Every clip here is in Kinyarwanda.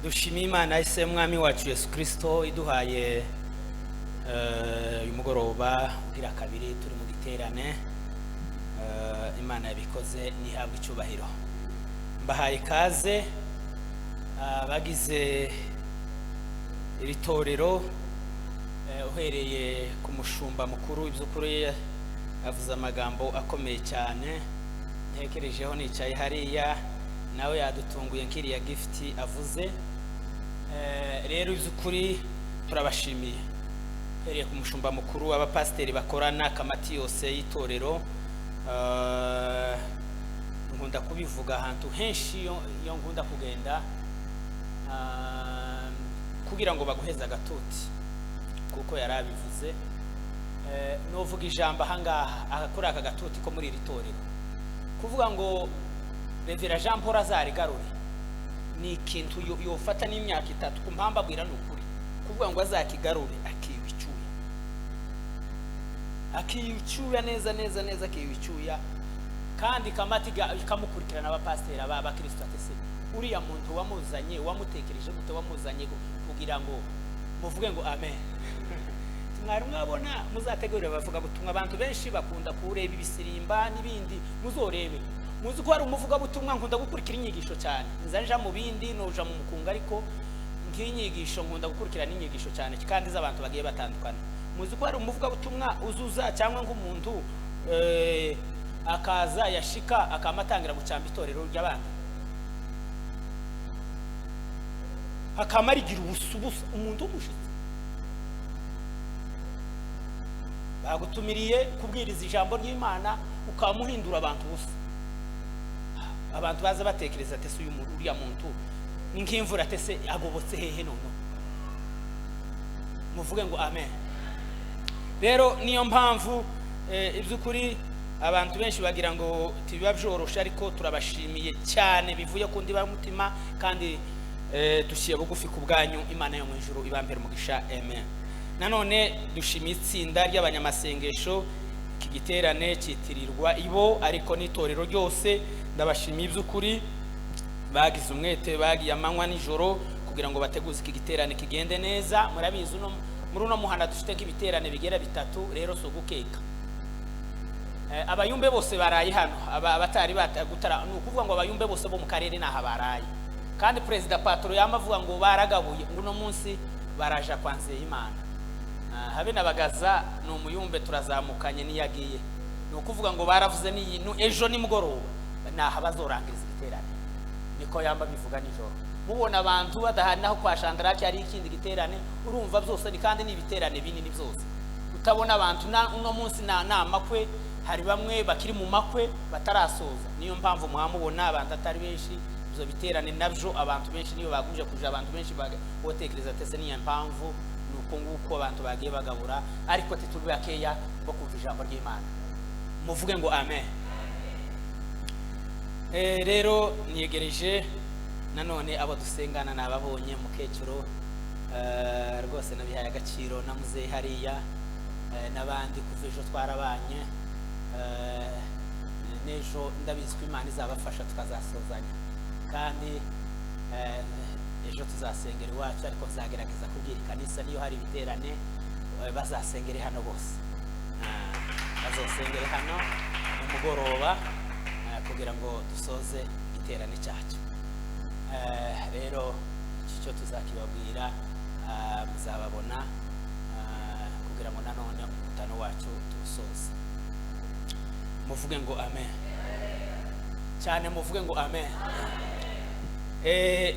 Dushimiye Imana ise mwami wacu Yesu Kristo iduhaye uyu mugoroba ugira kabiri turi mu giterane. Imana yabikoze, nihabwa icyubahiro. Mbahaye ikaze abagize iri torero, uhereye ku mushumba mukuru. Iby'ukuri avuze amagambo akomeye cyane, ntekerejeho nicaye hariya, nawe yadutunguye nk'iriya gift avuze. Rero iby'ukuri turabashimiye, uhereye ku mushumba mukuru, abapasiteri bakorana, kamati yose y'itorero. Nkunda kubivuga ahantu henshi iyo nkunda kugenda, kugira ngo baguheze agatuti, kuko yari abivuze. Nuvuga ijambo ahangaha aha kuri aka gatuti ko muri iri torero, kuvuga ngo Reverend Jean Paul azarigarure ni ikintu yofata n'imyaka 3. Ku mpamvu abwira ni ukuri, kuvuga ngo azakigarure akiba icyuya, akiba icyuya neza neza neza, akiba icyuya. Kandi kamati ikamukurikirana, abapasiteri abakristo, ati se uriya muntu wamuzanye wamutekereje gute, wamuzanye kugira ngo muvuge ngo amen. Mwari mwabona muzategurira abavuga butumwa. Abantu benshi bakunda kureba ibisirimba n'ibindi, muzorebe. Muzi ko hari umuvuga butumwa, nkunda gukurikira inyigisho cyane, nza nja mu bindi noja mu mukunga, ariko nk'inyigisho nkunda gukurikira n'inyigisho cyane kandi z'abantu bagiye batandukana. Muzi ko hari umuvuga butumwa uzuza cyangwa nk'umuntu akaza yashika akamatangira gucamba itorero ry'abandi, akamarigira ubusa umuntu w'umushitsi. Bagutumiriye kubwiriza ijambo ry'Imana ukamuhindura abantu ubusa. Abantu baza batekereza ati se uyu uriya muntu ni nk'imvura, ati se agobotse hehe none? Muvuge ngo amen. Rero niyo mpamvu iby'ukuri abantu benshi bagira ngo tibiba byoroshe, ariko turabashimiye cyane bivuye ku ndiba y'umutima, kandi dushyiye bugufi ku bwanyu. Imana yo mu ijuru ibampere umugisha, amen. Nanone dushimiye itsinda ry'abanyamasengesho. Iki giterane cyitirirwa ibo, ariko n'itorero ryose ndabashimiye iby'ukuri, bagize umwete, bagiye amanywa nijoro kugira ngo bateguze iki giterane kigende neza. Murabizi muri uno muhanda dufite nk'ibiterane bigera 3, rero si ugukeka. Abayumbe bose baraye hano, abatari batagutara, ni ukuvuga ngo abayumbe bose bo mu karere naha baraye. Kandi Perezida Patro yamavuga ngo baragabuye, ngo uno munsi baraja kwa Nzeyimana. Habe nabagaza ni umuyumbe turazamukanye niyagiye, ni ukuvuga ngo baravuze ni ejo nimugoroba naha bazorangiriza igiterane, niko yamba bivuga nijoro. Mubona abantu badahari naho kwa Shandaraki ari ikindi giterane, urumva byose ni kandi ni ibiterane binini byose. Utabona abantu uno munsi na makwe, hari bamwe bakiri mu makwe batarasoza. Niyo mpamvu muhamubona abantu atari benshi. Ibyo biterane nabyo abantu benshi niyo bagumije kuja, abantu benshi botekereza tese niyo mpamvu nuko nguko abantu bagiye bagabura, ariko tituri bakeya bo kumva ijambo ry'Imana. Muvuge ngo amen. Rero niyegereje nanone abo dusengana nababonye mukecuru, rwose nabihaye agaciro na muzehe hariya, n'abandi kuva ejo twarabanye, n'ejo ndabizi ko Imana izabafasha tukazasozanya. Kandi ejo tuzasengera iwacu, ariko nzagerageza kubwira ikanisa niyo hari ibiterane bazasengere hano bose, bazosengere hano umugoroba kugira ngo dusoze igiterane cyacu. Rero icyo tuzakibabwira muzababona kugira ngo nanone umutano wacu tusoze. Muvuge ngo amen cyane, muvuge ngo amen.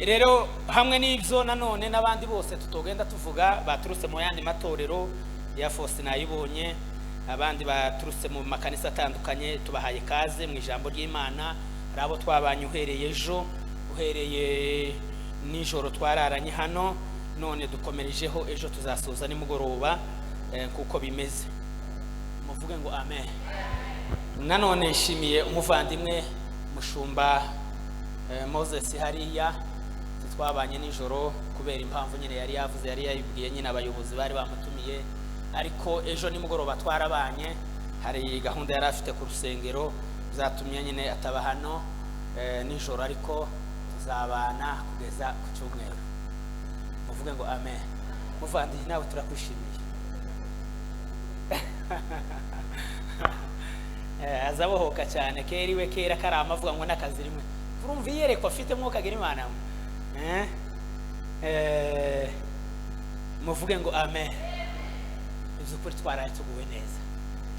Rero hamwe n'ibyo nanone n'abandi bose tutogenda tuvuga baturutse mu yandi matorero ya Faustin nayibonye, abandi baturutse mu makanisa atandukanye, tubahaye kaze mu ijambo ry'Imana. Hari abo twabanye uhereye ejo, uhereye nijoro twararanye hano, none dukomerejeho ejo tuzasoza nimugoroba kuko bimeze. Muvuge ngo amen. Nanone nshimiye umuvandimwe mushumba Moses hariya, twabanye nijoro kubera impamvu nyine yari yavuze, yari yabibwiye nyine abayobozi bari bamutumiye, ariko ejo nimugoroba twarabanye, hari gahunda yari afite ku rusengero zatumye nyine ataba hano nijoro, ariko Tuzabana kugeza ku cyumweru. Muvuge ngo amen. Muvandi, nawe turakwishimiye. Azabohoka cyane kera iwe kera karama avuga ngo n'akazi rimwe. Urumva iyerekwa afite mwuka agira Imana. Muvuge ngo amen. Iby'ukuri twaraye tuguwe neza.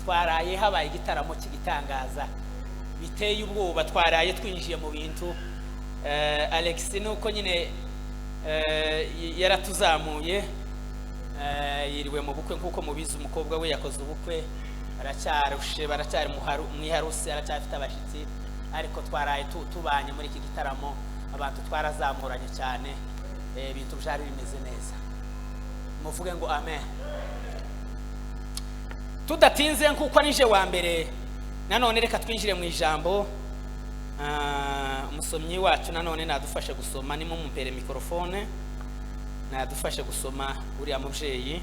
Twaraye habaye igitaramo cy'igitangaza biteye ubwoba. Twaraye twinjiye mu bintu. Alex nuko nyine yaratuzamuye, yiriwe mu bukwe nkuko mubizi. Umukobwa we yakoze ubukwe, aracyarushe, baracyari mu iharusi, aracyafite abashyitsi, ariko twaraye tubanye muri iki gitaramo. Abantu twarazamuranye cyane, ibintu byari bimeze neza. Muvuge ngo amen. Tudatinze nkuko nije wa mbere, nanone reka twinjire mu ijambo. Umusomyi wacu nanone nadufashe gusoma, ni mumumpere mikrofone, nadufashe gusoma uriya mubyeyi,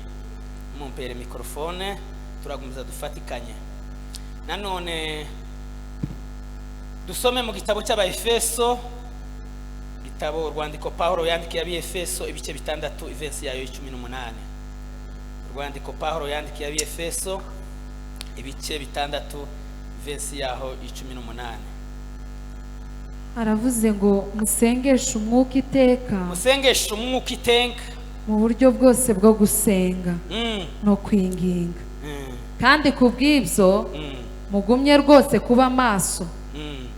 mumpere mikrofone, turagumiza dufatikanye. Nanone dusome mu gitabo cy'Abaefeso, gitabo urwandiko Paulo yandikiye Abaefeso, ibice 6, iversi yayo 18. Urwandiko Paulo yandikiye Abaefeso, ibice 6, iversi yaho 18. Aravuze ngo musengeshe umwuka iteka, musengeshe umwuka iteka mu buryo bwose bwo gusenga no kwinginga, kandi kubw'ibyo mugumye rwose kuba maso,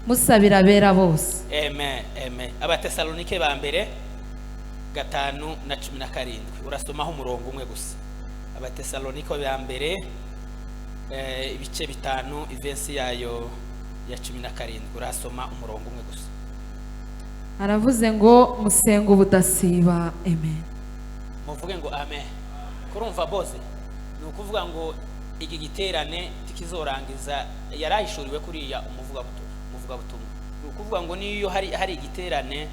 musabira abera bose. Amen, amen. Abatesalonike ba mbere 5:17, urasomaho umurongo umwe gusa. Abatesalonike ba mbere ibice 5, iversi yayo ya 17, urasoma umurongo umwe gusa. Aravuze ngo musenga ubudasiba. Amen. Muvuge ngo amen. Kurumva bose ni ukuvuga ngo iki giterane tikizorangiza yarahishuriwe kuriya umuvugabutumwa. Ni ukuvuga ngo niyo hari igiterane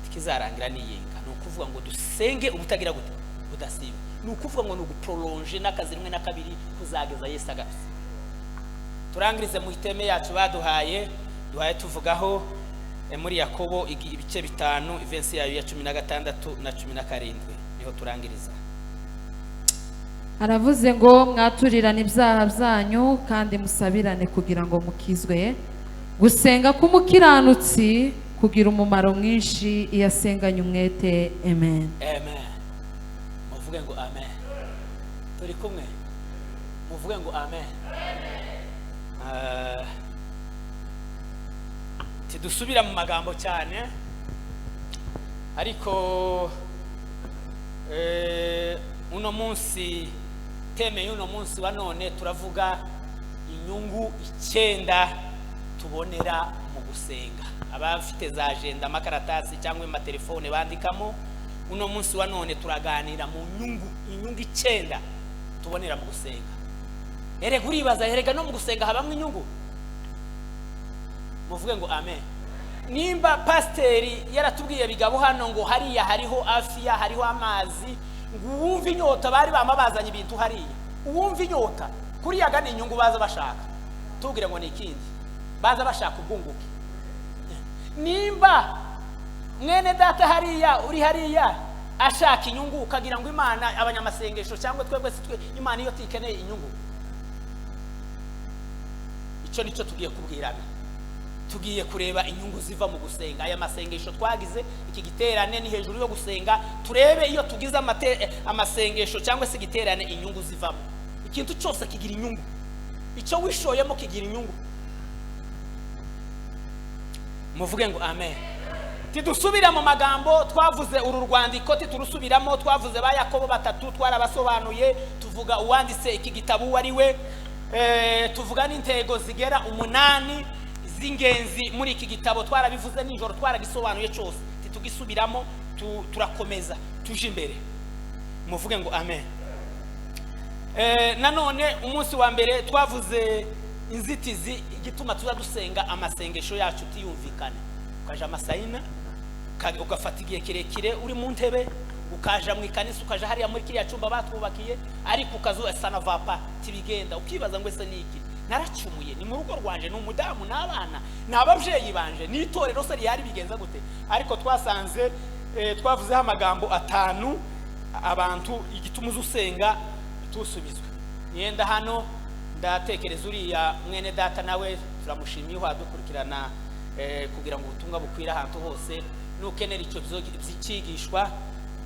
tikizarangira niyinga. Ni ukuvuga ngo dusenge ubutagira gute budasiba. Ni ukuvuga ngo ni uguprolonge n'akazi rimwe na kabiri kuzageza Yesu agarutse. Turangirize mu iteme yacu baduhaye, duhaye tuvugaho muri Yakobo ibice 5, iversi yayo ya 16 na 17, niho turangiriza. Aravuze ngo mwaturirane ibyaha byanyu kandi musabirane kugira ngo mukizwe. Gusenga k'umukiranutsi kugira umumaro mwinshi iyo asenganye umwete. Amen. Amen. Muvuge ngo amen. Turi kumwe. Muvuge ngo amen. Tidusubira mu magambo cyane, ariko uno munsi, teme y'uno munsi wa none, turavuga inyungu 9 tubonera mu gusenga. Abafite za agenda, amakaratasi cyangwa amatelefone bandikamo, uno munsi wa none turaganira mu inyungu 9 tubonera mu gusenga. Erega uribaza, erega no mu gusenga habamwe inyungu. Muvuge ngo amen. Nimba pasteri yaratubwiye bigabo hano ngo hariya hariho afya, hariho amazi, ngo uwumva inyota, bari bamabazanye ibintu hariya, uwumva inyota kuriya gana inyungu baza bashaka, tubwire ngo ni ikindi baza bashaka ubwunguke. Nimba mwene data hariya uri hariya ashaka inyungu, ukagira ngo Imana abanyamasengesho cyangwa twebwe twe Imana iyo tikeneye inyungu. Icyo nicyo tugiye kubwirana. Tugiye kureba inyungu ziva mu gusenga. Aya masengesho twagize iki giterane ni hejuru yo gusenga, turebe iyo tugize amasengesho cyangwa se igiterane inyungu zivamo. Ikintu cyose kigira inyungu, icyo wishoyemo kigira inyungu. Muvuge ngo amen. Tidusubira mu magambo twavuze uru rwandiko, titurusubiramo. Twavuze ba Yakobo 3, twarabasobanuye, tuvuga uwanditse iki gitabo uwo ari we, tuvuga n'intego zigera 8 z'ingenzi muri iki gitabo. Twarabivuze nijoro, twaragisobanuye cyose, titugisubiramo, turakomeza tuje imbere. Muvuge ngo amen. Nanone umunsi wa mbere twavuze inzitizi igituma tuza dusenga amasengesho yacu tiyumvikane. Ukaja amasayina, ugafata igihe kirekire uri mu ntebe, ukaja mu ikanisa, ukaja hariya muri kiriya cyumba batwubakiye, ariko ukazu sanavapa tibigenda, ukibaza ngo ese niki? Naracumuye, ni mu rugo rwanje, ni umudamu n'abana, ni ababyeyi banje, ni itorero se ryari bigenza gute? Ariko twasanze twavuzeho amagambo 5 abantu igituma usenga tusubizwe. Niyenda hano ndatekereza uriya mwene data nawe turamushimiye wadukurikirana kugira ngo ubutumwa bukwira ahantu hose. Nukenera icyo byikigishwa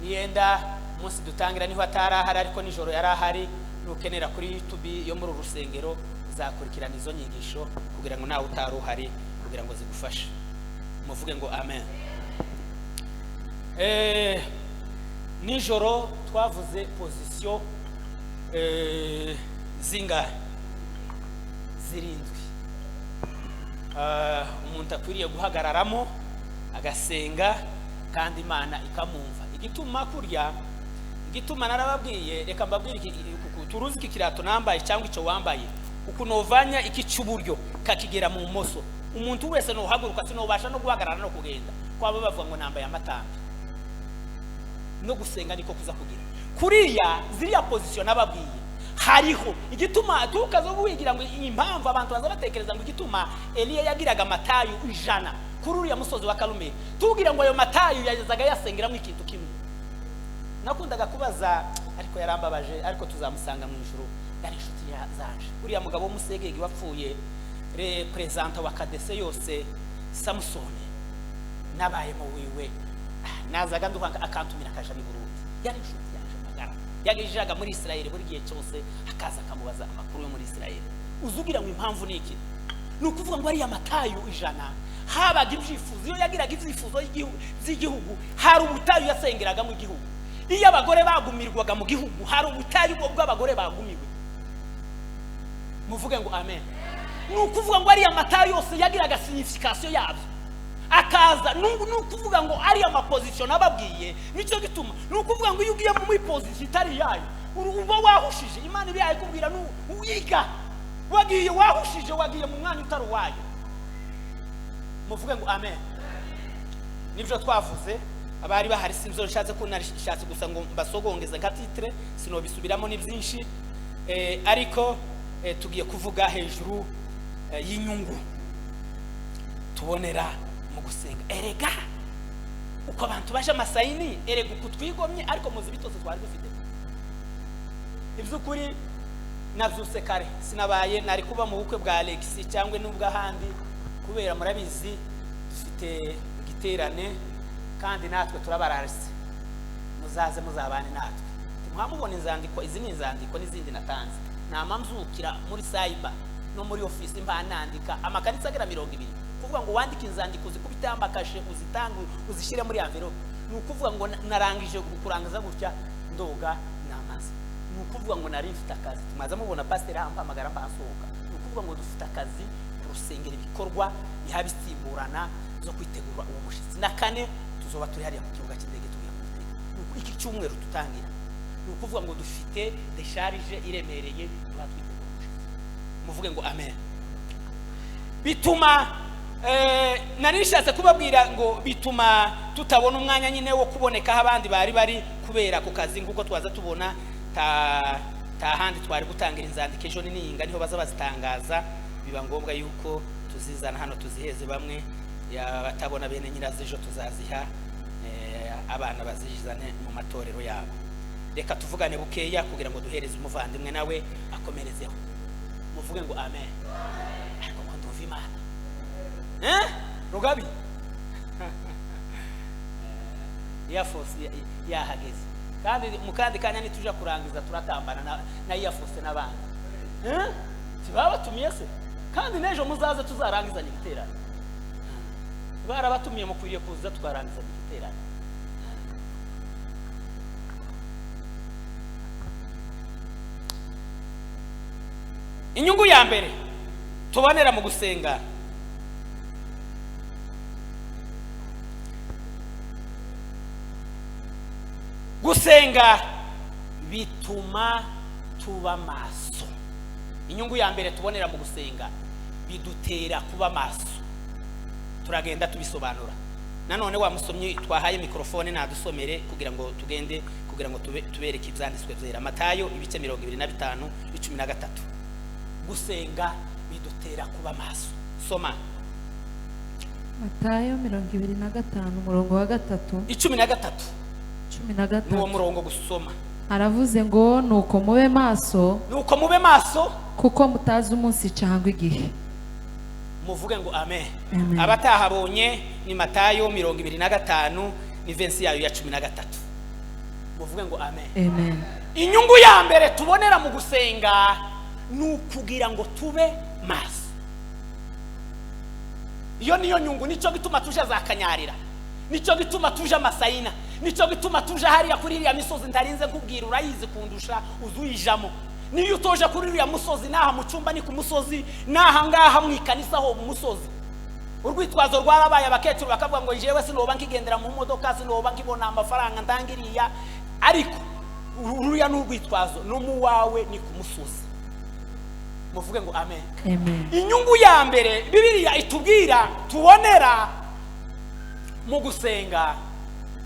niyenda umunsi dutangira niho atarahari, ariko nijoro yarahari. Nukenera kuri YouTube yo muri urusengero uzakurikirana izo nyigisho kugira ngo nawe utaruhari kugira ngo zigufashe. Muvuge ngo amen. Nijoro twavuze position zingahe? 7. Umuntu akwiriye guhagararamo agasenga kandi Imana ikamumva. Igituma kurya, igituma narababwiye, reka mbabwire turuzi iki kirato nambaye cyangwa icyo wambaye, ukunovanya iki cy'uburyo kakigera mu moso, umuntu wese no haguruka sinobasha no guhagarara no kugenda kwaba bavuga ngo nambaye amatambi. No gusenga niko kuza kugira kuriya ziriya position nababwiye hariho igituma tukazo guhigira ngo impamvu abantu baza batekereza ngo igituma Eliya yagiraga matayu 100 kuri uriya musozi wa Karumeli, tugira ngo ayo matayu yazaga yasengeramo ikintu kimwe. Nakundaga kubaza ariko yarambabaje, ariko tuzamusanga mu ijuru, yari inshuti zanje. Uriya mugabo w'umusegege wapfuye, representa wa Kadese yose, Samusoni, nabaye mu wiwe, nazaga nduhanga akantumira akaja i Burundi. Yari inshuti yanje magara, yagejejaga muri Israel buri gihe cyose akaza akamubaza amakuru yo muri Israel. Uzugira ngo impamvu ni iki? Ni ukuvuga ngo ariya matayu 100 habaga ibyifuzo. Iyo yagiraga ibyifuzo by'igihugu hari ubutayu yasengeraga mu gihugu. Iyo abagore bagumirwaga mu gihugu hari ubutayu bw'abagore bagumiwe. Muvuge ngo amen. Ni ukuvuga ngo ariya matayu yose yagiraga signification yabyo akaza. Ni ukuvuga ngo ariya maposition nababwiye nicyo gituma. Ni ukuvuga ngo iyo ugiye muri position itari yayo uba wahushije. Imana ibi yayikubwira uyiga wagiye wahushije, wagiye mu mwanya utari wayo. Muvuge ngo amen. Nibyo twavuze abari bahari, sinzo nshatse ko narishatse gusa ngo mbasogongeze nka titre, sinobisubiramo ni byinshi, ariko tugiye kuvuga hejuru y'inyungu tubonera mu gusenga. Erega uko abantu baje amasayini, erega uko twigomye, ariko muzi bitose twari dufite. Ibyukuri navyuse kare sinabaye nari kuba mu bukwe bwa Alex cyangwa n'ubw'ahandi, kubera murabizi dufite igiterane kandi natwe turabararse, muzaze muzabane natwe. Mwamubona inzandiko, izi ni inzandiko n'izindi natanze. Namamzukira muri cyber no muri office mba nandika amakarita agera 20. Kuvuga ngo wandike inzandiko zikubita amakashe uzitange uzishyire muri envelope, ni ukuvuga ngo narangije kukurangiza gutya ndoga namaze. Ni ukuvuga ngo nari mfite akazi, tumaze mubona pastor ampamagara mbasohoka. Ni ukuvuga ngo dufite akazi ku rusengero, ibikorwa bihabisimburana zo kwitegura uwo mushitsi. Na kane tuzoba turi hariya ku kibuga cy'indege tugiye kumutega. Iki cyumweru tutangira, ni ukuvuga ngo dufite decharge iremereye tuba twitegura umushitsi. Muvuge ngo amen. Bituma narishatse kubabwira ngo bituma tutabona umwanya nyine wo kuboneka aho abandi bari bari kubera ku kazi, nkuko twaza tubona ta handi twari gutangira inzandiko ejo n'inga niho baza bazitangaza. Biba ngombwa yuko tuzizana hano tuziheze bamwe batabona bene nyirazo, ejo tuzaziha abana bazizane mu matorero yabo. Reka tuvugane bukeya kugira ngo duhereze umuvandimwe nawe akomerezeho. Muvuge ngo amen. Ariko ngo ndumva Imana. Rugabi ya force yahageze, kandi mukandi kanya nituja kurangiza turatambana na ya force n'abandi. Tibabatumiye se? Kandi nejo muzaze tuzarangizanye igiterane. Barabatumiye mukwiriye kuza tukarangizanye igiterane. Inyungu ya mbere tubonera mu gusenga, gusenga bituma tuba maso. Inyungu ya mbere tubonera mu gusenga bidutera kuba maso. Turagenda tubisobanura. Nanone wa musomyi twahaye mikrofone nadusomere kugira ngo tugende, kugira ngo tubereke ibyanditswe byera. Matayo ibice 25:13. Gusenga Bidutera kuba maso. Soma Matayo 25 umurongo wa 3. 13. 13. Nuwo murongo gusoma. Aravuze ngo nuko mube maso, nuko mube maso kuko mutazi umunsi cyangwa igihe. Muvuge ngo amen. Amen. Abatahabonye ni Matayo 25 ni verse yayo ya 13. Muvuge ngo amen. Amen. Inyungu ya mbere tubonera mu gusenga ni ukugira ngo tube maso. Iyo niyo nyungu. Nicyo gituma tuje za Kanyarira, nicyo gituma tuje Amasayina, nicyo gituma tuje hariya kuri iriya misozi ntarinze nkubwira, urayizi kundusha, uzuyijamo. Niyo utoje kuri uriya musozi, naha mu cyumba ni ku musozi, naha ngaha mu ikanisa ho mu musozi. Urwitwazo rwarabaye, abakecuru bakavuga ngo jewe sinoba nkigendera mu modoka, sinoba nkibona amafaranga ndangiriya. Ariko uriya ni urwitwazo, no mu wawe ni ku musozi. Muvuge ngo amen. Amen. Inyungu ya mbere Bibiliya itubwira tubonera mu gusenga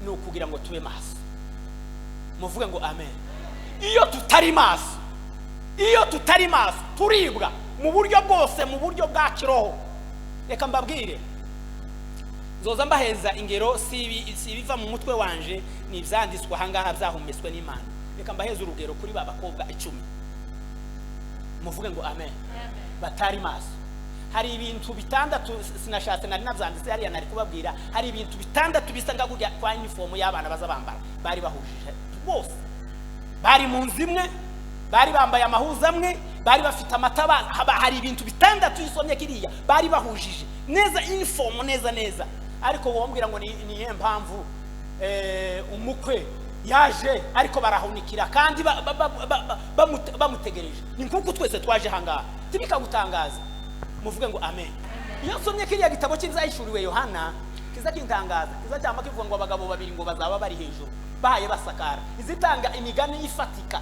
ni ukugira ngo tube maso. Muvuge ngo amen. Iyo tutari maso, iyo tutari maso turibwa mu buryo bwose, mu buryo bwa kiroho. Reka mbabwire, nzoza mbaheza ingero, si ibiva mu mutwe wanje, ni ibyanditswe ahangaha byahumetswe n'Imana. Reka mbaheze urugero kuri ba bakobwa 10. Muvuge ngo amen. Batari maso. Hari ibintu bitandatu sinashatse nari nabyanditse hariya nari kubabwira. Hari ibintu bitandatu bisa nka gurya kwa uniform y'abana baza bambara, bari bahujije bose, bari mu nzu imwe, bari bambaye amahuza amwe, bari bafite amatabaza. Hari ibintu bitandatu isomye kiriya bari bahujije neza, uniform neza neza. Ariko wombwira ngo ni niye mpamvu umukwe yaje ariko barahunikira kandi bamutegereje. Ni nkuko twese twaje hangaha, tibikagutangaza. Muvuge ngo amen. Iyo nsomye kiriya gitabo cy'Ibyahishuriwe Yohana kiza kintangaza, kiza cyama kivuga ngo abagabo babiri ngo bazaba bari hejuru bahaye basakara, izitanga imigani ifatika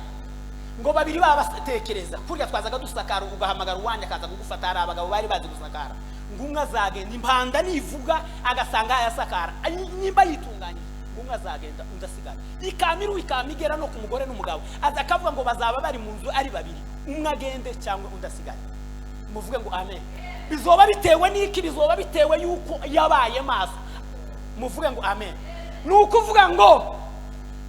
ngo babiri babatekereza kurya twazaga dusakara, ugahamagara uwanya akaza kugufata. Hari abagabo bari bazi gusakara, ngo umwe azagenda impanda nivuga agasanga yasakara nimba yitunganyije, ngo umwe azagenda undi asigara. Ikamiru ikamigera no ku mugore n'umugabo, aza akavuga ngo bazaba bari mu nzu ari babiri, umwe agende cyangwa undi asigare. Muvuge ngo amen. Bizoba bitewe n'iki? Bizoba bitewe yuko yabaye maso. Muvuge ngo amen. Ni ukuvuga ngo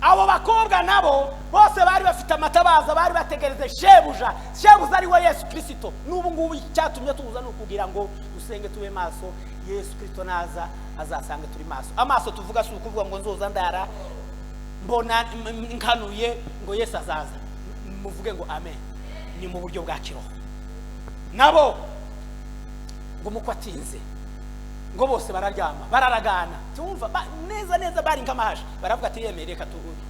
abo bakobwa nabo bose bari bafite amatabaza, bari bategereze shebuja. Shebuja ari we Yesu Kristo. N'ubu ngubu icyatumye tuza ni ukugira ngo dusenge tube maso. Yesu Kristo naza azasanga turi maso. Amaso tuvuga si ukuvuga ngo nzoza ndara mbona nkanuye ngo Yesu azaza. Muvuge ngo amen. Ni mu buryo bwa kiroho. Nabo ngo umukwe atinze, ngo bose bararyama bararagana, tumva neza neza bari nk'amahasha, baravuga ati yemere reka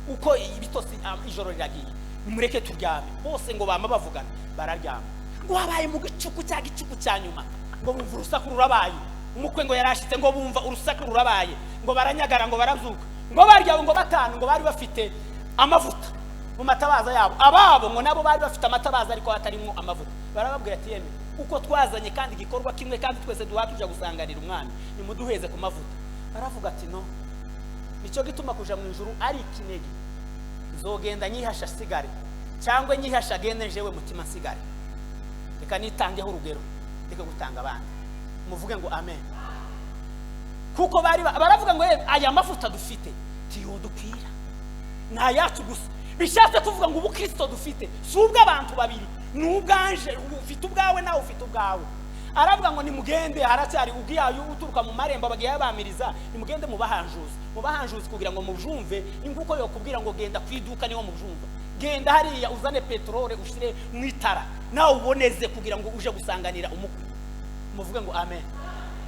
uko ibitosi ijoro riragiye nimureke turyame. Bose ngo bama bavugana bararyama. Ngo habaye mu gicuku cya gicuku cya nyuma, ngo bumva urusaku rurabaye, umukwe ngo yarashitse, ngo bumva urusaku rurabaye, ngo baranyagara, ngo barazuka, ngo barya ngo batanu ngo bari bafite amavuta mu matabaza yabo. Ababo ngo nabo bari bafite amatabaza ariko hatarimo amavuta. Barababwira ati yemere uko twazanye kandi igikorwa kimwe kandi twese duha tuja gusanganira umwami, nimuduheze ku mavuta. Baravuga ati no, nicyo gituma kuja mu ijuru ari ikinege, nzogenda nyihasha sigare cyangwa nyihasha agende njewe mutima nsigare. Reka nitangeho urugero, reka gutanga abandi. Muvuge ngo amen. Kuko bari baravuga ngo aya mavuta dufite tiyodukwira, ni ayacu gusa. Bishatse kuvuga ngo ubukristo dufite si ubw'abantu babiri, ni ubwanje, ufite ubwawe nawe ufite ubwawe. Aravuga ngo nimugende, haracyari ugiyayo uturuka mu marembo bagiye bamiriza, nimugende mubahanjuze, mubahanjuze kugira ngo mujumve. Ni nkuko yokubwira ngo genda kwiduka niho mujumva, genda hariya uzane petrole ushire mu itara nawe uboneze kugira ngo uje gusanganira umukwe. Muvuge ngo amen.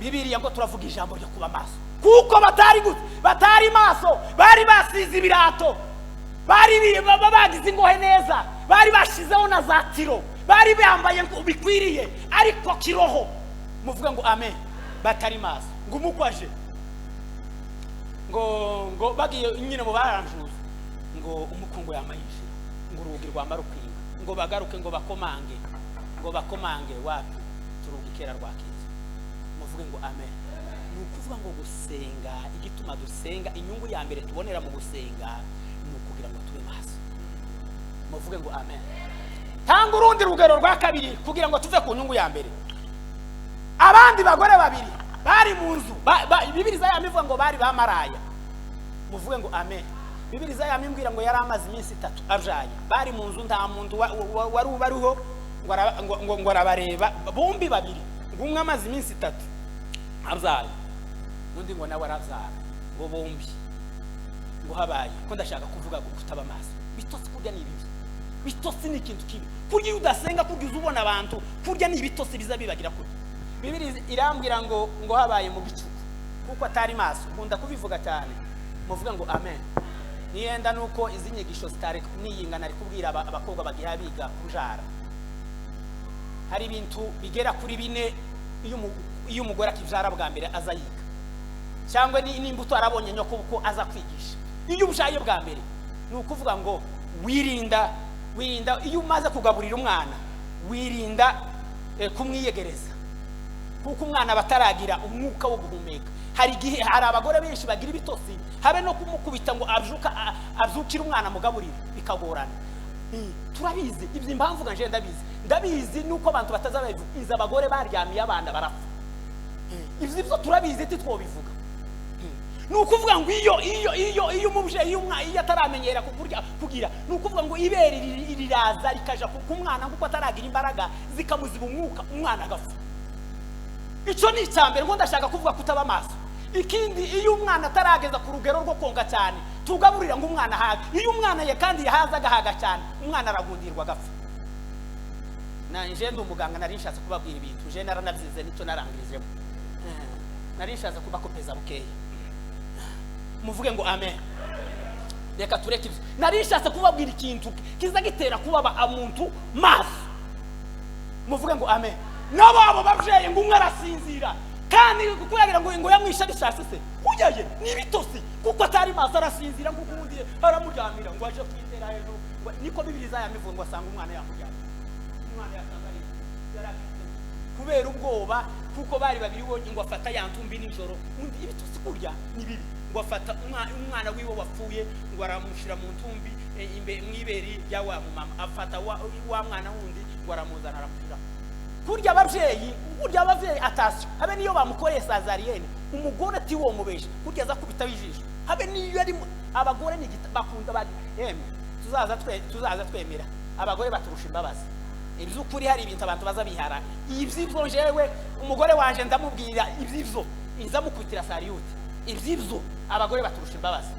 Bibiliya ngo turavuga ijambo ryo kuba maso, kuko batari gute, batari maso, bari basize ibirato, bari bagize ingohe neza, bari bashizeho na za tiro, bari bambaye bikwiriye ariko kiroho. Muvuge ngo amen. Batari maso. Ngo umukwaje ngo bagiye nyine mu baranjuza, ngo umukungu yamayishira, ngo urugi rwamara ukwinga, ngo bagaruke ngo bakomange, ngo bakomange wapi, turugi kera rwakiza. Muvuge ngo amen. Ni ukuvuga ngo gusenga, igituma dusenga, inyungu ya mbere tubonera mu gusenga ni ukugira ngo tube maso. Muvuge ngo amen. Tanga urundi rugero rwa kabiri kugira ngo tuve ku nyungu ya mbere. Abandi bagore babiri bari mu nzu, Bibiliya yamivuga ngo bari bamaraya. Muvuge ngo amen. Bibiliya yamimbwira ngo yari amaze iminsi 3 abyaye, bari mu nzu, nta muntu wari ubariho, ngo arabareba bombi babiri, ngo umwe amaze iminsi 3 abyaye, undi ngo nawe arabyara, ngo bombi ngo habaye ko ndashaka kuvuga kutaba maso. Bitotsi kurya ni ibibi, bitotsi ni ikintu kibi. Kurya iyo udasenga, kurya uzubona abantu, kurya ni ibitotsi biza bibagira kurya. Bibiliya irambwira ngo habaye mu gicuku kuko atari maso. Nkunda kubivuga cyane, muvuga ngo amen. Niyenda nuko izi nyigisho zitari niyingana, ari kubwira abakobwa bagira biga kujara. Hari ibintu bigera kuri 4 iyo umugore akivyara bwa mbere aza yiga, cyangwa n'imbuto arabonye nyoko uko aza kwigisha. Iyo ubyaye bwa mbere ni ukuvuga ngo wirinda iyo umaze kugaburira umwana, wirinda kumwiyegereza, kuko umwana bataragira umwuka wo guhumeka. Hari igihe hari abagore benshi bagira ibitosi, habe no kumukubita ngo abyukire umwana mugaburire bikagorana. Turabizi ibyo, impamvu nje ndabizi nuko abantu batazabivuga. Iza abagore baryamiye abana barapfa, ibyo byo turabizi titwobivuga. Ni ukuvuga ngo iyo iyo iyo iyo umubyeyi umwana iyo ataramenyera kukurya kugira, ni ukuvuga ngo ibere riraza rikaja ku mwana kuko ataragira imbaraga zikamuziba umwuka, umwana agapfa. Icyo ni icyambere ngo ndashaka kuvuga kutaba maso. Ikindi, iyo umwana atarageza ku rugero rwo konka cyane, tugaburira ngo umwana ahaga. Iyo umwana ye kandi yahaza agahaga cyane, umwana aragundirwa agapfa. Na nje ndi umuganga, nari nshatse kubabwira ibintu nje naranabyize nicyo narangirijemo, nari nshatse kubakopeza bukeya. Muvuge ngo amen. Reka tureke ibyo. Nari nshatse kubabwira ikintu kiza gitera kuba umuntu maso. Muvuge ngo amen. Nabo abo babyeyi ngo umwe arasinzira, kandi kuragira ngo yamwisha bishatse se uyaye ni bitosi, kuko atari maso arasinzira, kuko undi aramuryamira ngo aje kwitera hejuru. Niko Bibiliya yamivuga ngo asanga umwana yamuryamira, umwana yasanga yarafite kubera ubwoba, kuko bari babiri bonye ngo afata yantumbi nijoro. Undi ibitosi kurya ni bibi, ngo afata umwana wiwe wapfuye ngo aramushira mu ntumbi mwiberi ya wa mama, afata wa mwana wundi ngo aramuzana aramushira. Kurya ababyeyi atasiyo, habe niyo bamukoreye sazariyene, umugore ati wo mubesha kurya aza kubita ijisho, habe niyo ari abagore ni bakunda bari yemwe tuzaza twemera abagore baturusha imbabazi. Iby'ukuri hari ibintu abantu baza bihara iby'ibyo. Jewe umugore wanje ndamubwira iby'ibyo, inzamukubitira sariyuti. Iby'ibyo abagore baturusha imbabazi,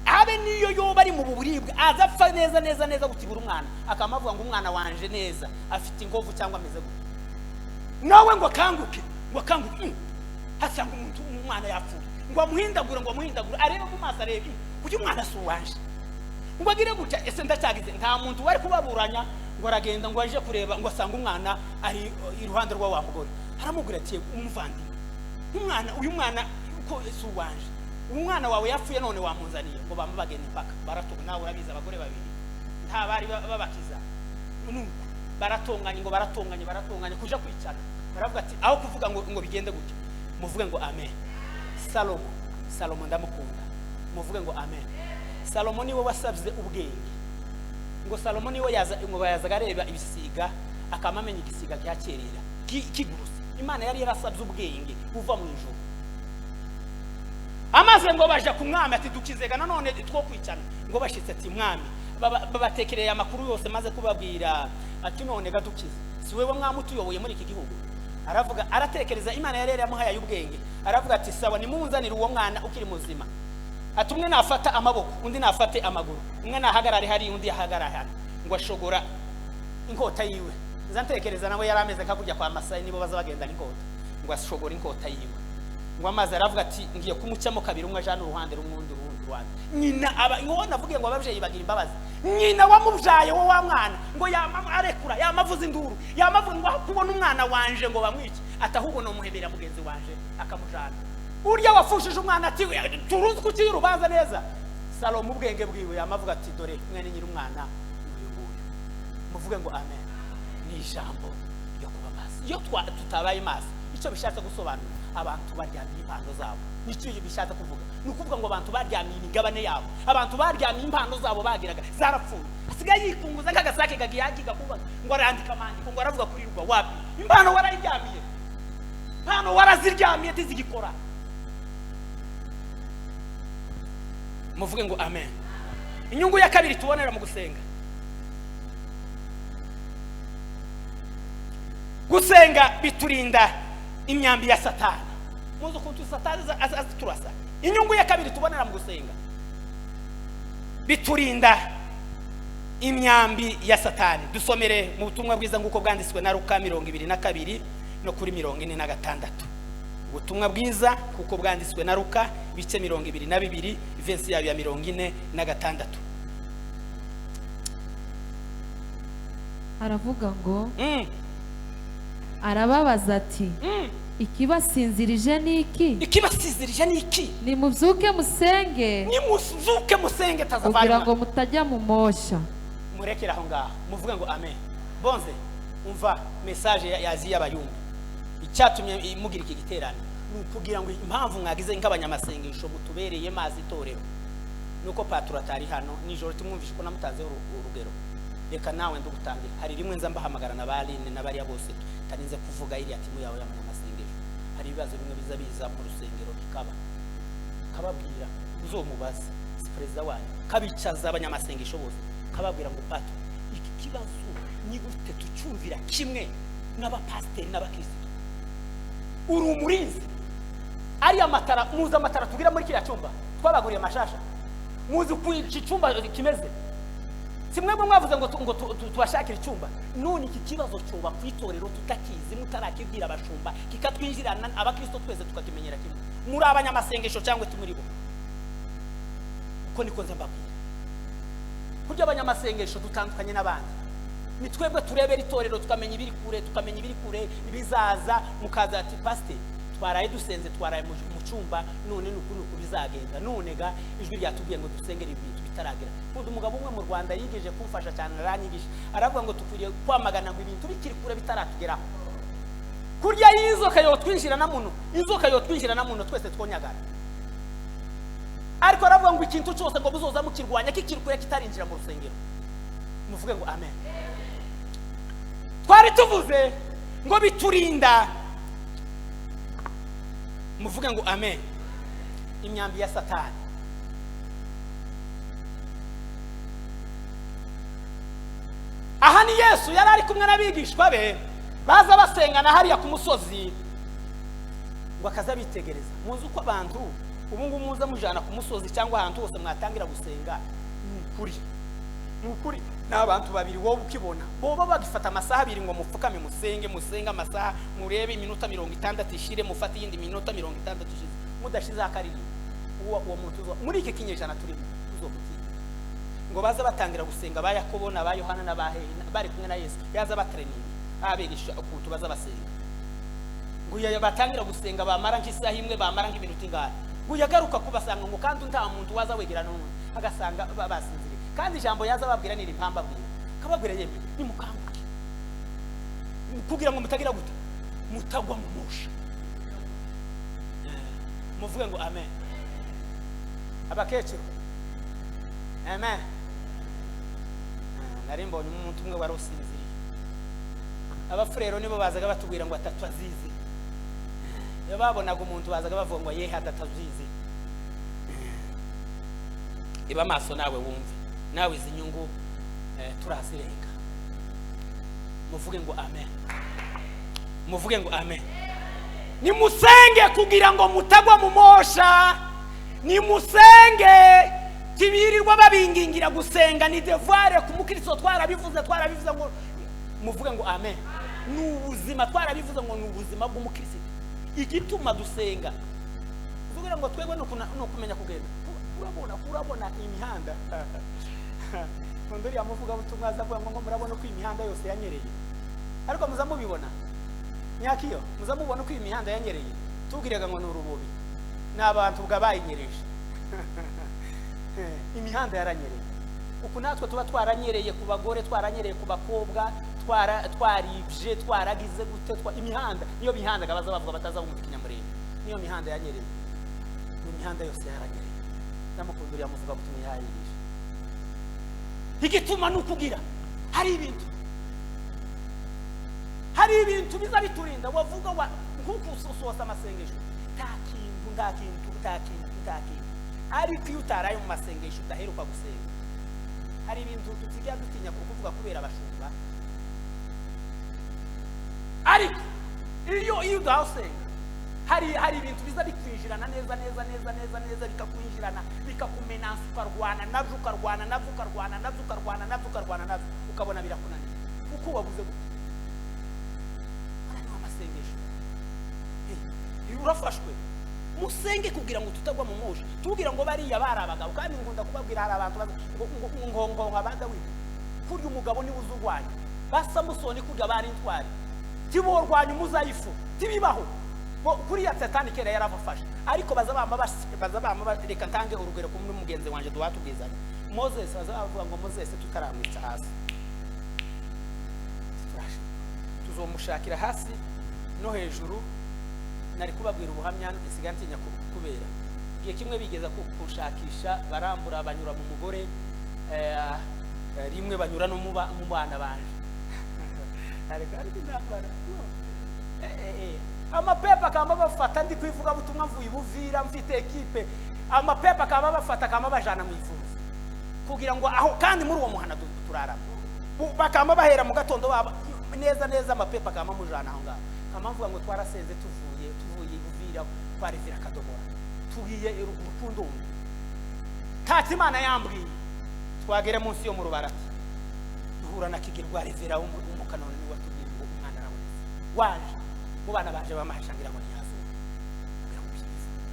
habe niyo yoba ari mu buribwe azapfa neza neza neza gutibura umwana, akamavuga ngo umwana wanje neza afite ingovu cyangwa ameze gute, nawe ngo akanguke, ngo akanguke hasanga umuntu umwana yapfuye, ngo amuhindagure, ngo amuhindagure arebe mu maso, arebe kuki umwana si uwanje, ngo agire gutya ese ndacyagize. Nta muntu wari kubaburanya, ngo aragenda ngo aje kureba, ngo asanga umwana ari iruhande rwa wa mugore, aramubwira ati umuvandimwe, umwana uyu mwana uko si uwanje, umwana wawe yapfuye none wamunzaniye. Ngo bamubagene impaka baratunga. Nawe urabizi abagore babiri nta bari babakiza, nuko baratonganye, ngo baratonganye kuja kwicara, baravuga ati aho kuvuga ngo bigende gutya. Muvuge ngo amen. Salomo ndamukunda. Muvuge ngo amen. Salomo niwe wasabye ubwenge, ngo Salomo niwe ngo yazaga areba ibisiga akamamenya igisiga cyakerera kiguruse. Imana yari yarasabye ubwenge buva mu ijuru. Amaze ngo baje ku mwami ati dukizega nanone two kwicana, ngo bashitse ati mwami babatekereye amakuru yose maze kubabwira ati none gadukize, si wewe mwami utuyoboye muri iki gihugu. Aravuga, aratekereza, Imana yari yaramuhaye ubwenge, aravuga ati sawa nimunzanire uwo mwana ukiri muzima, ati umwe nafata amaboko undi nafate amaguru, umwe nahagarare hari undi yahagarare hano, ngo ashogora inkota yiwe. Nzantekereza nawe yari ameze nka kurya kwa Masai nibo baza bagenda n'inkota, ngo ashogora inkota yiwe, ngo amaze aravuga ati ngiye kumucyamo kabiri, umwe ajana uruhande rumwe undi urundi ruhande. Nyina aba ngo navuge ngo ababyeyi bagira imbabazi, nyina wamubyaye wo wa mwana ngo yama arekura, yamavuza induru, yamavuga ngo kubona umwana wanje ngo bamwice, atahubwo no muhebera mugenzi wanje akamujana. Urya wafushije umwana ati turuzi kuki urubanza neza. Salomo ubwenge bwiwe yamavuga ati dore mwene nyiri umwana uyu nguyu. Muvuge ngo amen. Ni ijambo ryo kuba maso. Iyo tutabaye maso, icyo bishatse gusobanura abantu baryamiye impano zabo. Nicyo bishatse kuvuga. Ni ukuvuga ngo abantu baryamiye imigabane yabo, abantu baryamiye impano zabo bagiraga zarapfuye. Asigaye yikunguza nk'agasake kagiye agiga kuba ngo arandika amandiko ngo aravuga kuri rwa wapi. Impano warayiryamiye. Impano waraziryamiye tizigikora. Muvuge ngo amen. Inyungu ya kabiri tubonera mu gusenga, gusenga biturinda imyambi ya Satani. Muzi ukuntu Satani aziturasa. Inyungu ya kabiri tubonera mu gusenga, biturinda imyambi ya Satani. Dusomere mu butumwa bwiza nguko bwanditswe na Luka 22 no kuri 46. Ubutumwa bwiza kuko bwanditswe na Luka ibice 22 verse yayo ya 46. Aravuga ngo arababaza ati ikibasinzirije niki? Ikibasinzirije niki? Nimubyuke musenge. Nimubyuke musenge tazavana. Kugira ngo mutajya mu moshya. Murekera aho ngaho. Muvuge ngo amen. Bonze umva message yaziye abayumbi. Icyatumye mugira iki giterane ni ukugira ngo impamvu mwagize nk'abanyamasengesho mutubereye mazi itorero nuko patro atari hano nijoro tumwumvishe ko namutanze urugero. Reka nawe ndugutangira. Hari rimwe nza mbahamagara na baline n'abariya bose tarinze kuvuga iriya timu yawe y'abanyamasengesho. Hari ibibazo bimwe biza biza mu rusengero bikaba kababwira uzomubaza si perezida wanyu kabicaza abanyamasengesho bose kababwira ngo pato iki kibazo ni gute tucyumvira kimwe n'abapasiteri n'abakristo. Uri umurinzi ari amatara, muzi amatara tugira muri kiriya cyumba twabaguriye amashasha, muzi ku iki cyumba kimeze. Simwebwe mwavuze ngo tubashakire icyumba. None iki kibazo cyoba ku itorero tutakizi mutarakibwira abashumba kikatwinjirana abakristo twese tukakimenyera kimwe. Muri abanyamasengesho cyangwa tumuri bo uko niko nza mbabwira. Kurya abanyamasengesho dutandukanye n'abandi ni twebwe turebera itorero tukamenya ibiri kure, tukamenya ibiri kure ibizaza. Mukaza ati pastor twaraye dusenze, twaraye mu cyumba, none nuko nuko bizagenda. None ga ijwi ryatubwiye ngo dusengere ibintu bitaragera. Kundi umugabo umwe mu Rwanda yigeje kumfasha cyane aranyigisha, aravuga ngo tukwiriye kwamagana ngo ibintu bikiri kure bitaratugeraho. Kurya y'inzoka yo twinjira na muno, inzoka yo twinjira na muno twese twonyagara. Ariko aravuga ngo ikintu cyose ngo buzoza mukirwanya kikiri kure kitarinjira mu rusengero. Muvuge ngo amen. Twari tuvuze ngo biturinda, muvuge ngo amen, imyambi ya Satani. Aha ni Yesu yari ari kumwe n'abigishwa be baza basengana hariya ku musozi ngo akaza bitegereza. Muzi uko abantu ubu ngubu muza mujana ku musozi cyangwa ahantu hose mwatangira gusenga, ni ukuri n'abantu babiri wowe ukibona boba bagifata amasaha abiri ngo mupfukame musenge musenge amasaha, murebe iminota 60 ishire, mufate iyindi minota 60 ishize mudashize akariri. Uwo muntu muri iki kinyejana turimo uzomutinya. Ngo baza batangira gusenga ba Yakobo na ba Yohana na ba bari kumwe na Yesu, yaza batraining abigisha ukuntu baza basenga. Ngo batangira gusenga bamara nk'isaha imwe, bamara nk'iminota ingahe, ngo yagaruka kubasanga ngo kandi nta muntu waza wegera n'umwe, agasanga basinziriye. Kandi ijambo yaza babwira ni impamba abwira kababwira yemwe nimukanguke kugira ngo mutagira gute mutagwa mu musha. Muvuge ngo amen. Abakecuru amen. Nari mbonye umuntu umwe wari usinziriye. Abafurero nibo bazaga batubwira ngo atatu azizi. Iyo babonaga umuntu bazaga bavuga ngo yehe atatazizi. Iba maso nawe wumve nawe izi nyungu turazirenga. Muvuge ngo amen. Muvuge ngo amen. Nimusenge kugira ngo mutagwa mu mosha. Nimusenge tibirirwa babingingira gusenga ni devoir ku mukristo. Twarabivuze ngo muvuge ngo amen. Ni ubuzima, twarabivuze ngo ni ubuzima bw'umukristo. Igituma dusenga kugira ngo twebwe no kumenya kugenda. Urabona imihanda. Kondori amuvuga butumwa azavuga ngo murabona ko imihanda yose yanyereye. Ariko muzamubibona nyakiyo muzamubona ko imihanda yanyereye. Tubwiraga ngo nurubobi n'abantu bwabayinyereje. Imihanda yaranyereye. Uku natwe tuba twaranyereye ku bagore, twaranyereye ku bakobwa, twaribye, twaragize gute, imihanda niyo mihanda gabaza bavuga bataza bumva ikinyamurenge. Niyo mihanda yanyereye. Imihanda yose yaranyereye. Namukunduriye amuvuga butumwa yayigisha. Igituma nukugira hari ibintu biza biturinda. Wavuga Nkuko usosa amasengesho nta kintu nta kintu nta kintu nta kintu. Ariko iyo utaraye mu masengesho udaheruka gusenga, hari ibintu tusigaye dutinya kuvuga kubera abashumba. Ariko iyo udasenga hari ibintu biza bikwinjirana neza neza neza neza neza, bikakwinjirana bikakumenansa, ukarwana nabyo ukarwana nabyo ukarwana nabyo ukarwana nabyo ukarwana nabyo, ukabona birakunaniye kuko wabuze gute. Hano amasengesho urafashwe, musenge kugira ngo tutagwa mu moshi, tubwira ngo bariya bari abagabo. Kandi ngunda kubabwira hari abantu ngo ngo ngo abada wiwe kurya umugabo ni uzurwanya ba Samusoni kurya bari intwari tiborwanya umuzayifu tibibaho. Kuriya Satani kera yarabafashe, ariko baza bamba reka ntange urugero kumwe mugenzi wanje duwatubwizanye Moses. Baza bavuga ngo Moses tutaramwica hasi, tuzomushakira hasi no hejuru. Nari kubabwira ubuhamya isiga ntinya kubera igihe kimwe bigeza kushakisha barambura banyura mu mugore, rimwe banyura no mu bana banje. Ariko ndabara amapepa kamba bafata, ndi kwivuga butumwa mvuye Buvira mfite ekipe, amapepa kamba bafata kamba bajana mu ifuza kugira ngo aho, kandi muri uwo muhana turarama bakamba bahera mu gatondo baba neza neza, amapepa kamba mujana aho ngaho. Kamba mvuga ngo twarasenze tuvuye Buvira twarivira kadomora tugiye urukundo tati Imana yambwiye twagere munsi yo mu rubarati duhura na Kigirwa revera w'umukanone ni watubwiye ngo umwana arabonetse waje mu bana baje bamashangira ngo ntiyazuka.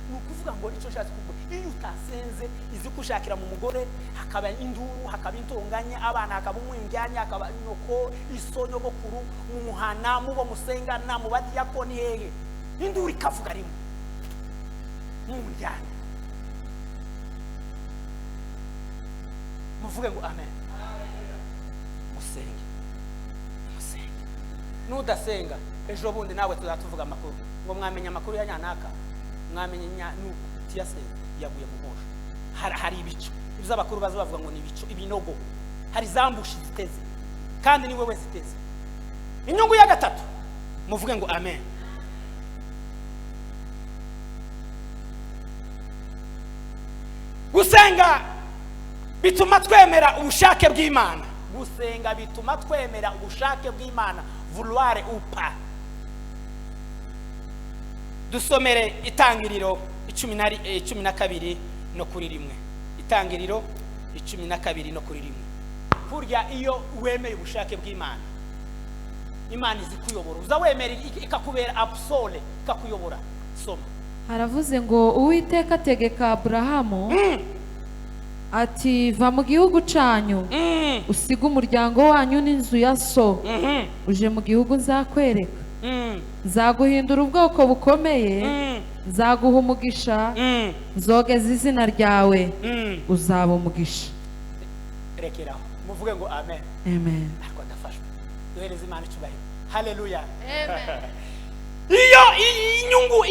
Ni ukuvuga ngo icyo nshatse kuvuga, iyo utasenze izi kushakira mu mugore hakaba induru, hakaba intonganya abana, hakaba umwinjyanya, hakaba nyoko iso nyogokuru mu muhana mubo musengana mu badiyakoni hehe, induru ikavuga rimwe mu njyana. Muvuge ngo amen. Musenge musenge. Nudasenga ejo bundi nawe tuzatuvuga amakuru ngo mwamenya amakuru ya nyanaka, mwamenye nuko tiyasenga yaguye mu mosho. Hari ibico ibyo abakuru baza bavuga ngo ni ibico ibinogo, hari zambushi ziteze kandi ni wewe ziteze. Inyungu ya gatatu, muvuge ngo amen. Gusenga bituma twemera ubushake bw'Imana. Gusenga bituma twemera ubushake bw'Imana, vouloir ou pas. Dusomere Itangiriro 12 no kuri rimwe. Itangiriro 12 no kuri rimwe. Kurya iyo wemeye ubushake bw'Imana, Imana izikuyobora. Uza wemera ikakubera absole, ikakuyobora. Soma. Haravuze ngo Uwiteka ategeka Abrahamu ati va mu gihugu canyu, usiga umuryango wanyu n'inzu ya so, uje mu gihugu nzakwereka. Nzaguhindura ubwoko bukomeye, nzaguha umugisha, nzogeza izina ryawe, uzaba umugisha. Rekeraho muvuge ngo amen. Amen. Ariko ndafashwe, duhereze Imana icyubahiro. Haleluya. Amen. Iyo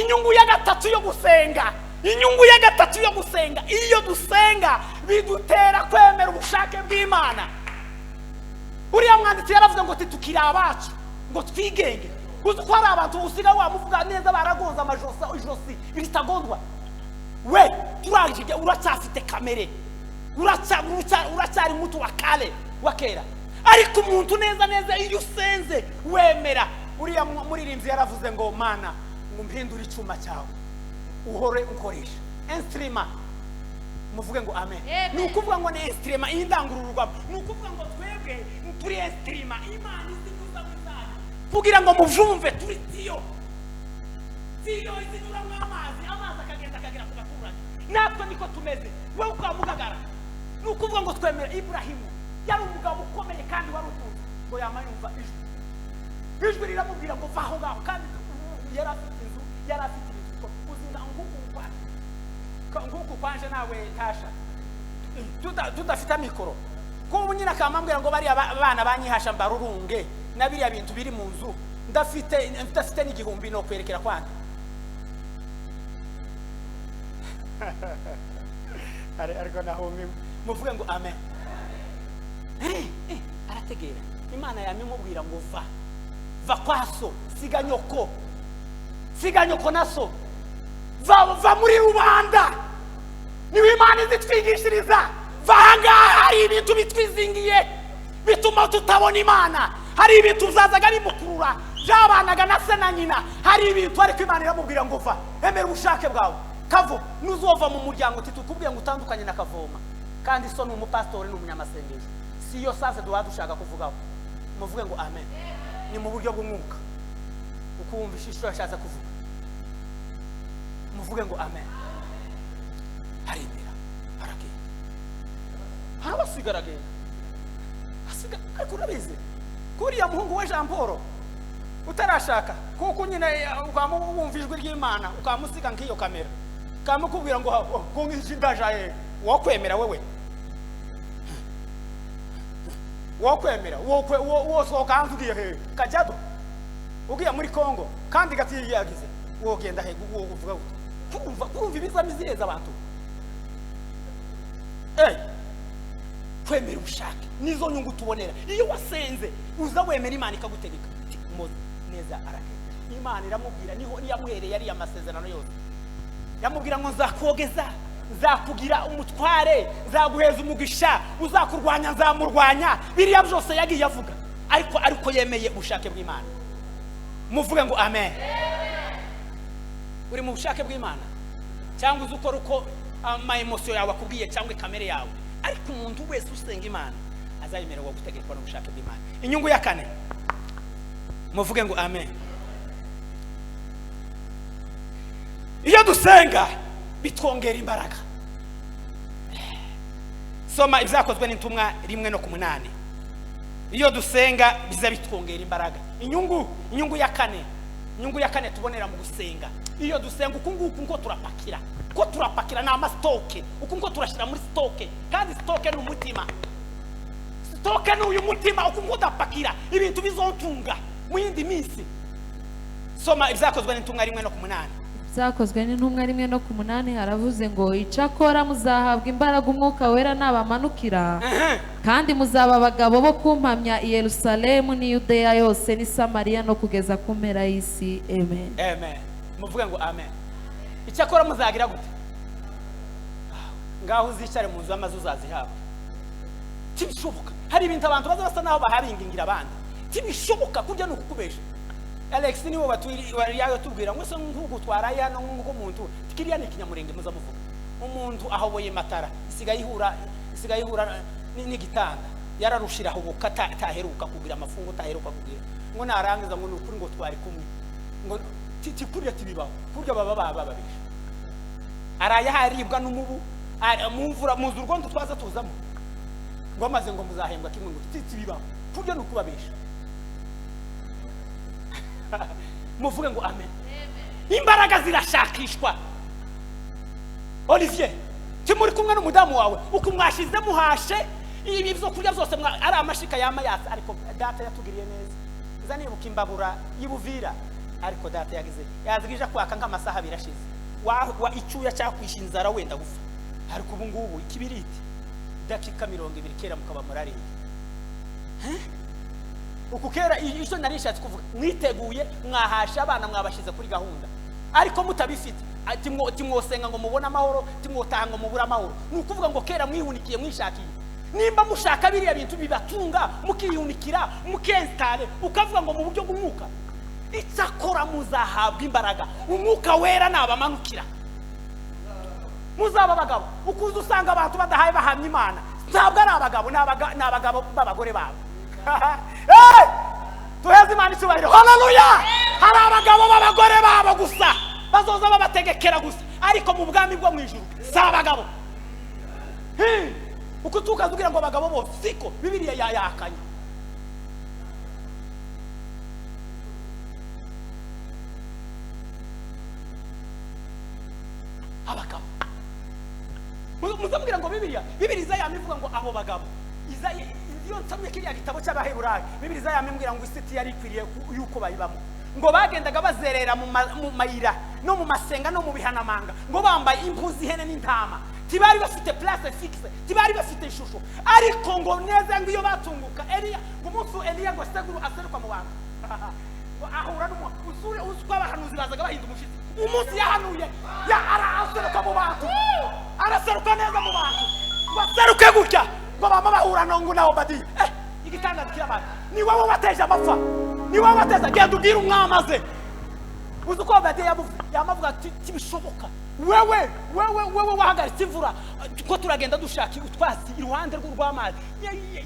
inyungu ya gatatu yo gusenga, inyungu ya gatatu yo gusenga, iyo dusenga bidutera kwemera ubushake bw'Imana. Uriya mwanditsi yaravuze ngo tukiri abacu ngo twigenge. Uzi ko hari abantu usiga wamuvuga neza baragonza amajosi ijosi ritagondwa. We turangije uracyafite kamere, uracyari mutu wa kale wa kera. Ariko umuntu neza neza iyo usenze wemera. Uriya muririmbyi yaravuze ngo Mana ngo mpindure icyuma cyawe uhore ukoresha instrument. Muvuge ngo amen. Ni ukuvuga ngo ni instrument indangururwa, ni ukuvuga ngo twebwe turi instrument Imana izinyuza mu zanyu kugira ngo muvumve turi tiyo tiyo izinyuramo amazi, amazi akagenda akagera ku baturage. Natwe niko tumeze. Wewe ukamugagara. Ni ukuvuga ngo twemera Ibrahimu yari umugabo ukomeye kandi wari utunze, ngo yamayumva ijwi riramubwira ngo vaho ngaho, kandi yari afite inzu, yari afite ibintu. Uzinga nguku kwanje nawe tasha tudafite mikoro kubu nyina akamambwira ngo bari abana banyihasha mbarurunge na biriya bintu biri mu nzu ndafite n'igihumbi no kwerekera kwanje. Ariko naho muvuge ngo amen. Arategera Imana yamimubwira ngo va kwaso, siga nyoko, Siga nyoko na so, va muri rubanda, niwe Imana izitwigishiriza. Va ahangaha, hari ibintu bitwizingiye bituma tutabona Imana, hari ibintu byazaga bimukurura byabanaga na se na nyina, hari ibintu ariko Imana iramubwira ngo va, emera ubushake bwawe. Kavo nuzova mu muryango titukubwiye ngo utandukanye na Kavoma, kandi so ni umupasitori ni umunyamasengesho, si yo sase duha dushaka kuvugaho. Muvuge ngo amen. Ni mu buryo bw'umwuka ukumva ishusho yashatse kuvuga. Muvuge ngo amen. Haremera aragenda, harabasigara agenda asiga. Ariko urabizi kuriya muhungu we Jean Paul utarashaka, kuko nyine ukamwumva ijwi ry'Imana ukamusiga nk'iyo kamera kamukubwira ngo kongisha indajaye, wokwemera wewe, wokwemera wosohoka hanze ugiye he kajyado, ugiye muri Kongo kandi gatiyagize wogenda he uvuga gute? Kurumva ibizamizireza abantu. Kwemera ubushake nizo nyungu tubonera. Iyo wasenze uza wemera Imana ikagutegeka neza. Aragenda Imana iramubwira, niho yamuhereye ari amasezerano yose, yamubwira ngo nzakogeza, nzakugira umutware, nzaguheza umugisha, uzakurwanya nzamurwanya. Biriya byose yagiye avuga, ariko yemeye ubushake bw'Imana. Muvuge ngo amen. Uri mu bushake bw'Imana cyangwa uzi ukora uko ama emotion yawe akubwiye cyangwa kamere yawe? Ariko umuntu wese usenga Imana azayemererwa gutegekwa n'ubushake bw'Imana. Inyungu ya kane, muvuge ngo amen. Iyo dusenga bitwongera imbaraga. Soma ibyakozwe n'intumwa 1:8. Iyo dusenga biza bitwongera imbaraga. Inyungu ya kane, inyungu ya kane tubonera mu gusenga. Iyo dusenga uku nguku ngo turapakira, ko turapakira ni amastoke, uku ngo turashyira muri stoke, kandi stoke ni umutima. Stoke ni uyu mutima, uku ngo udapakira ibintu bizontunga mu yindi minsi. Soma ibyakozwe n'intumwa 1:8. Byakozwe n'intumwa 1:8 haravuze ngo icyakora muzahabwa imbaraga umwuka wera nabamanukira, kandi muzaba abagabo bo kumpamya i Yerusalemu n'i Yudeya yose n'i Samariya no kugeza ku mpera y'isi. Amen. Amen. Muvuge ngo amen. Icyakora muzagira gute? Ngaho uzicare mu nzu amazu uzazihabwa. Tibishoboka. Hari ibintu abantu baza basa naho bahabingingira abandi. Tibishoboka kurya no kukubesha. Alex niwe batwiriye tubwira ngo se nkuko twaraye hano nkuko umuntu kiriya ni kinyamurenge muza muvuga. Umuntu ahoboye matara isigaye ihura n'igitanda, yararushira aho taheruka kugira amafungo, taheruka kugira ngo narangiza ngo nukuri ngo twari kumwe ngo tikurya tibibaho kurya baba bababisha. Araye haribwa n'umubu mu mvura mu zurwo twaza tuzamo ngo amaze ngo muzahembwa kimwe ngo tibibaho kurya nukubabisha. Muvuge ngo amen. Imbaraga zirashakishwa. Olivier, timuri kumwe n'umudamu wawe uko mwashize muhashe ibi byo kurya byose ari amashika yamayatsi, ariko data yatugiriye neza. Nza nibuka imbabura y'ibuvira, ariko data yagize yazigije kwaka nk'amasaha birashize wa icyuya cyakwisha inzara wenda gufa. Ariko ubu ngubu ikibiriti dakika 20 kera mukaba murariye. Uku kera icyo narishatse kuvuga, mwiteguye mwahasha abana mwabashize kuri gahunda, ariko mutabifite timwosenga ngo mubone amahoro, timwotaha ngo mubure amahoro. Ni ukuvuga ngo kera mwihunikiye mwishakiye. Nimba mushaka biriya bintu bibatunga mukihunikira mukensitare, ukavuga ngo mu buryo bw'umwuka, icyakora muzahabwa imbaraga umwuka wera nabamanukira, muzaba abagabo. Ukuze usanga abantu badahaye bahamya Imana, ntabwo ari abagabo, ni abagabo b'abagore babo. Tuheze Imana icyubahiro. Haleluya! Hari abagabo b'abagore babo gusa bazoza babategekera gusa, ariko mu bwami bwo mu ijuru si abagabo. Uko tukazugira ngo abagabo bose siko Bibiliya yayakanye. Abagabo muzamubwira ngo Bibiliya yamivuga ngo abo bagabo iyo nsomye kiriya gitabo cy'Abaheburayo, Bibiliya yamimbwira ngo isi yari ikwiriye yuko bayibamo, ngo bagendaga bazerera mu mayira no mu masenga no mu bihanamanga, ngo bambaye impu z'ihene n'intama, tibari bafite place fixe, tibari bafite ishusho. Ariko ngo neza ngo iyo batunguka Eliya, ngo umunsi Eliya ngo seguru aseruka mu bantu Ahura n'umusure uziko abahanuzi bazaga bahinda umushitsi. Umunsi yahanuye ya araseruka mu bantu. Araseruka neza mu bantu. Baseruke gutya ngo bama bahura nongo na Obadiya. Igitangaza kirabaye. Ni wowe wateje amapfa. Ni wowe wateza genda ubwira umwami aze. Uzi ko Obadiya yamavuga ati tibishoboka. Wewe wewe wewe wahagaritse imvura ko turagenda dushaka utwasi iruhande rw'amazi.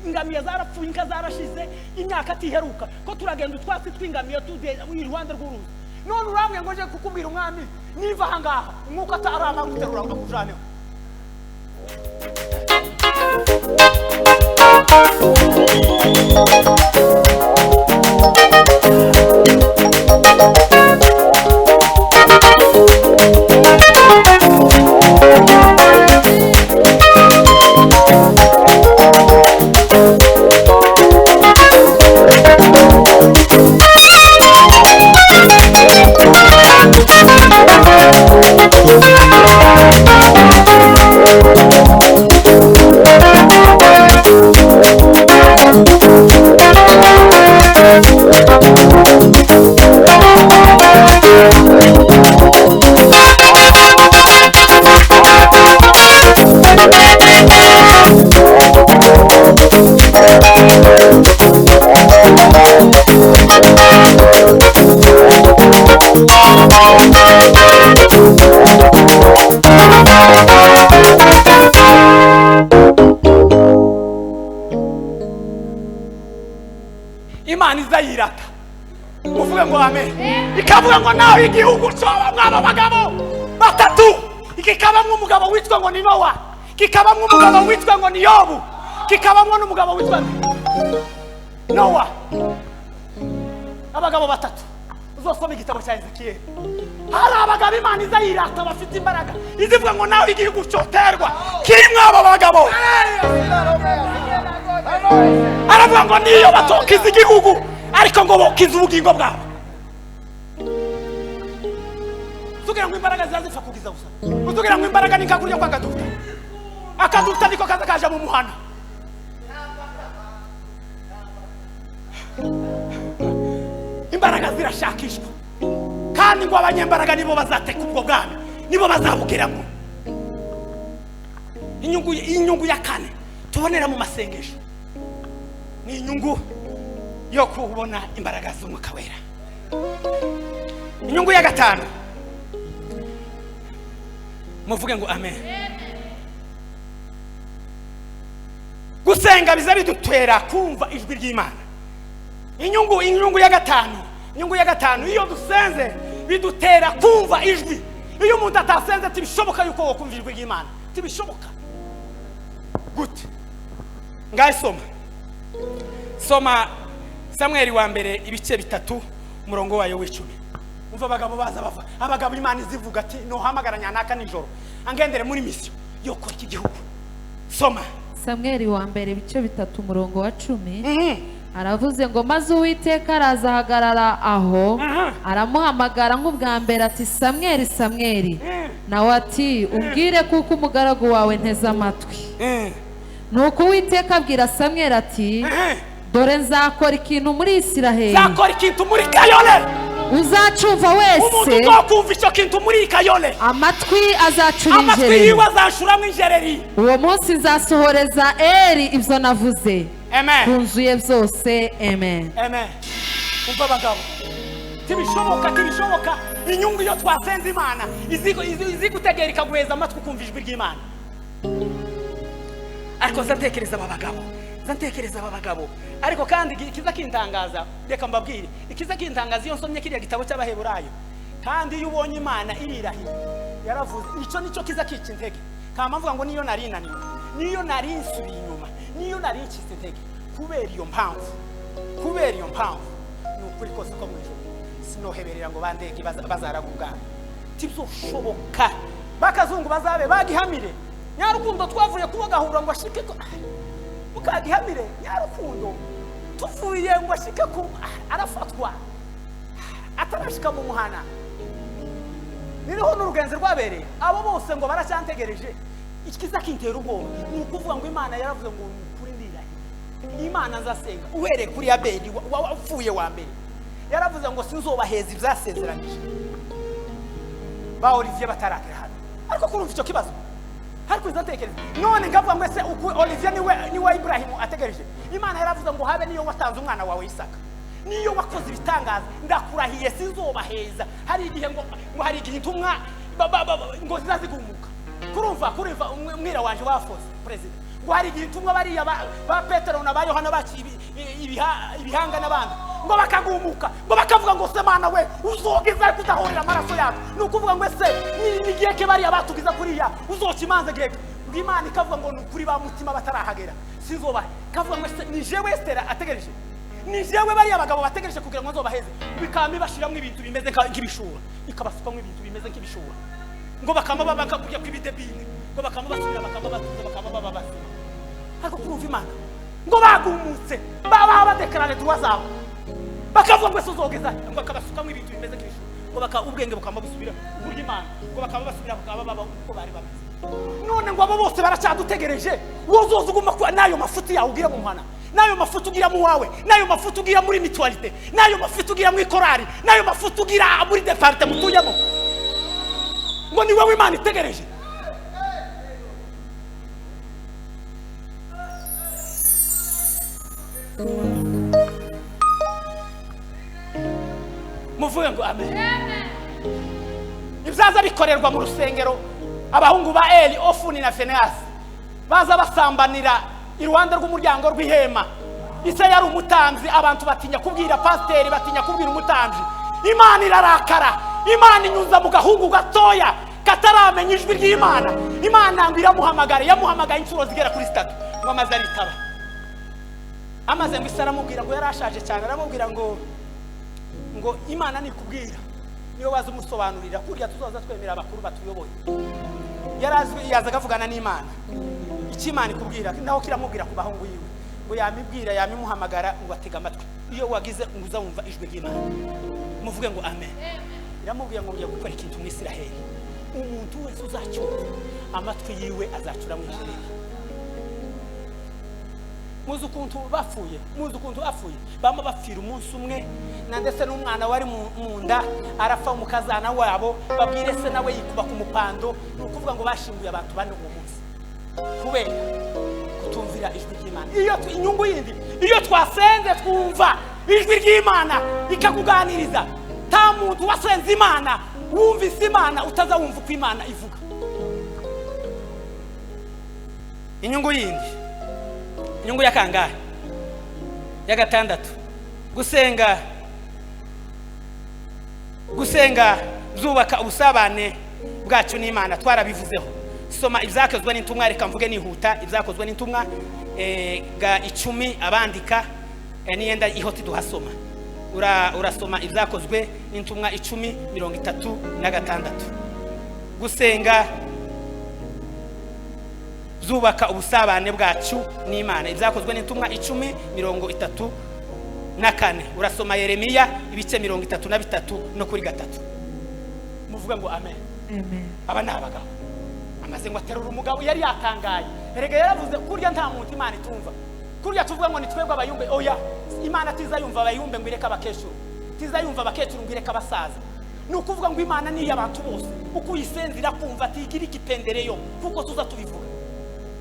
Ingamiya zarapfuye, inka zarashize, imyaka atiheruka. Ko turagenda utwasi tw'ingamiya tude iruhande rw'uruzi. None urambwe ngo nje kukubwira umwami niva ahangaha umwuka atarama guterura ngo kujaneho. Imana izayirata. Muvuge ngo amen. Ikavuga ngo nawe igihugu cyoba mwaba bagabo batatu, kikabamwe umugabo witwa ngo ni Nowa, kikabamwe umugabo witwa ngo ni Yobu, kikabamwe n'umugabo witwa Nowa. Abagabo batatu. Uzosoma igitabo cya Ezekiel. Hari abagabo Imana izayirata bafite imbaraga. Izivuga ngo nawe igihugu cyoterwa kirimwe abo bagabo. Aravuga ngo niyo batokiza igihugu ariko ngo bokiza ubugingo bwabo. Tugira ngo imbaraga zazipfa kugiza gusa. Tugira ngo imbaraga ni kakurya kwa kaduta. Akaduta niko kaza kaja mu muhana. Imbaraga zirashakishwa. Kandi ngo abanyembaraga nibo bazateka ubwo bwami, nibo bazabugeramo. Inyungu ya kane tubonera mu masengesho ni inyungu yo kubona imbaraga z'Umwuka Wera. Inyungu ya gatanu, muvuge ngo amen. Gusenga biza bidutera kumva ijwi ry'Imana. Inyungu ya gatanu, inyungu ya gatanu, iyo dusenze bidutera kumva ijwi. Iyo umuntu atasenze tibishoboka yuko wokumva ijwi ry'Imana, tibishoboka. Gute? Ngaye soma. Soma Samuel wa mbere ibice 3 umurongo wayo w'10. Umva abagabo baza bava. Abagabo Imana izivuga ati no hamagara nyanaka nijoro. Angendere muri mission yo kora iki gihugu. Soma Samuel wa mbere ibice 3 umurongo wa 10. Aravuze ngo maze Uwiteka araza ahagarara aho, aramuhamagara nk'ubwa mbere ati Samuel, Samuel. Nawe ati umbwire kuko umugaragu wawe nteze amatwi. Nuko Uwiteka abwira Samuel ati dore nzakora ikintu muri Isiraheli. Nzakora ikintu muri Kayole. Uzacumva wese. Umuntu uzokumva icyo kintu muri Kayole. Amatwi azacura injereri. Amatwi yiwe azashuramwe injereri. Uwo munsi nzasohoreza Eli ibyo navuze. Amen. Kunzuye byose. Amen. Amen. Umva abagabo. Tibishoboka, tibishoboka. Inyungu iyo twasenze Imana izigutegera ikaguheza amatwi ukumva ijwi ry'Imana. Ariko nzatekereza aba bagabo. Nzatekereza aba bagabo. Ariko kandi ikiza kintangaza, reka mbabwire, ikiza kintangaza iyo nsomye kiriya gitabo cy'Abaheburayo. Kandi iyo ubonye Imana irirahiye, yaravuze, icyo nicyo kiza kica intege. Kama mvuga ngo niyo nari naniwe, niyo nari nsubiye inyuma, niyo nari ncitse intege. Kubera iyo mpamvu, kubera iyo mpamvu, ni ukuri kose ko mu ijuru sinoheberera ngo bandeke bazaraga ubwami. Tibizoshoboka. Bakazungu bazabe bagihamire. Nyarukundo twavuye kuba gahura ngo ashike ko mukagihamire. Nyarukundo tuvuye ngo ashike ku arafatwa atarashika mu muhana. Niriho n'urugenzi rwabereye abo bose ngo baracyantegereje. Ikiza kintera ubwoba ni ukuvuga ngo Imana yaravuze ngo kuri ndirahiye. Imana nzasenga uhereye kuri Abeli wapfuye wa mbere Yaravuze ngo sinzobaheza ibyasezeranije ba Olivier bataragera hano. Ariko kurumva icyo kibazo ariko izatekereza none ngavuga ngo ese Olivier niwe Ibrahim ategereje. Imana yaravuze ngo habe niyo watanze umwana wawe Isaka, niyo wakoze ibitangaza, ndakurahiye sinzobaheza. Hari igihe ngo hari igihe intumwa ngo zizazigumuka. Kurumva umwira wanje wafoze president ngo hari igihe intumwa bariya ba Petero na ba Yohana baci ibihanga n'abandi ngo bakagumuka, ngo bakavuga ngo se Mana we uzogeza kudahorera amaraso yacu. Ni ukuvuga ngo ese ni gihe ke bariya batugiza kuriya uzoca imanza gihe ngo Imana ikavuga ngo ni ukuri ba mutima batarahagera sinzobahe. Kavuga ngo ese ni jewe Esther ategereje, ni jewe bariya bagabo bategereje kugira ngo nzobaheze. Bikami bashiramwe ibintu bimeze nk'ibishura, ikabasukamo ibintu bimeze nk'ibishura, ngo bakama babaka kujya kwibidebine, ngo bakama basubira bakama batuza bakama bababasira. Ariko kurumva Imana ngo bagumutse baba badekarare droit zabo, bakavuga ngo sozogeza, ngo akabasukamo ibintu bimeze nk'ibishura, ngo baka ubwenge bukama busubira burya Imana, ngo bakaba basubira bakaba baba uko bari bameze. None ngo abo bose baracyadutegereje. Wozoza uguma nayo mafuti yawe ugira mu mwana, nayo mafuti ugira mu wawe, nayo mafuti ugira muri mutualité, nayo mafuti ugira mu ikorari, nayo mafuti ugira muri departement utuyemo, ngo ni wowe Imana itegereje. Muvuge ngo amen. Ibyaza bikorerwa mu rusengero, abahungu ba Eli, Ofuni na Fenehasi baza basambanira iruhande rw'umuryango rw'ihema. Ise yari umutambyi, abantu batinya kubwira pasiteri, batinya kubwira umutambyi. Imana irarakara, Imana inyuza mu gahungu gatoya kataramenya ijwi ry'Imana. Imana ngo iramuhamagara, yamuhamagaye inshuro zigera kuri 3 ngo amaze aritaba. Amaze ngo ise aramubwira ngo yarashaje cyane, aramubwira ngo Imana nikubwira niyo waza umusobanurira, kurya tuzoza twemera abakuru batuyoboye. Yarazwi yazaga avugana n'Imana, icyo Imana ikubwira naho kiramubwira ku bahungu yiwe, ngo yamibwira yamimuhamagara ngo atega amatwi. Iyo wagize ngo uzumva ijwi ry'Imana muvuge ngo amen. Iramubwira ngo ngiye gukora ikintu mu Isiraheli, umuntu wese uzacyumva amatwi yiwe azacura mu ijuru. Muzi ukuntu bapfuye, muzi ukuntu bapfuye, bama bapfira umunsi umwe, na ndetse n'umwana wari mu nda arapfa umukazana wabo, babwire se nawe yikuba ku mupando. Ni ukuvuga ngo bashinguye abantu bane uwo munsi kubera kutumvira ijwi ry'Imana. Iyo inyungu yindi, iyo twasenze twumva ijwi ry'Imana ikakuganiriza. Ta muntu wasenze Imana wumvise Imana utazawumva uko Imana ivuga. Inyungu yindi, inyungu ya kangahe? Ya gatandatu. Gusenga zubaka ubusabane bwacu n'Imana. Twarabivuzeho. Soma ibyakozwe n'intumwa, reka mvuge nihuta. Ibyakozwe n'intumwa ga 10 abandika niyenda ihoti duhasoma. Urasoma ibyakozwe n'intumwa 10:36. Gusenga zubaka ubusabane bwacu n'Imana. Ibyakozwe n'intumwa 10:34. Urasoma Yeremiya ibice 33 no kuri 3. Muvuga ngo amen. Amen. Aba ni abagabo. Amaze ngo aterura umugabo yari yatangaye. Erega yaravuze kurya nta muntu Imana itumva. Kurya tuvuga ngo ni twebwe abayumbe, oya. Imana tizayumva abayumbe ngo ireka abakecuru, tizayumva abakecuru ngo ireka abasaza. Ni ukuvuga ngo Imana ni iy'abantu bose. Uko uyisenzira kumva atigira igipendereyo kuko tuza tubivuga.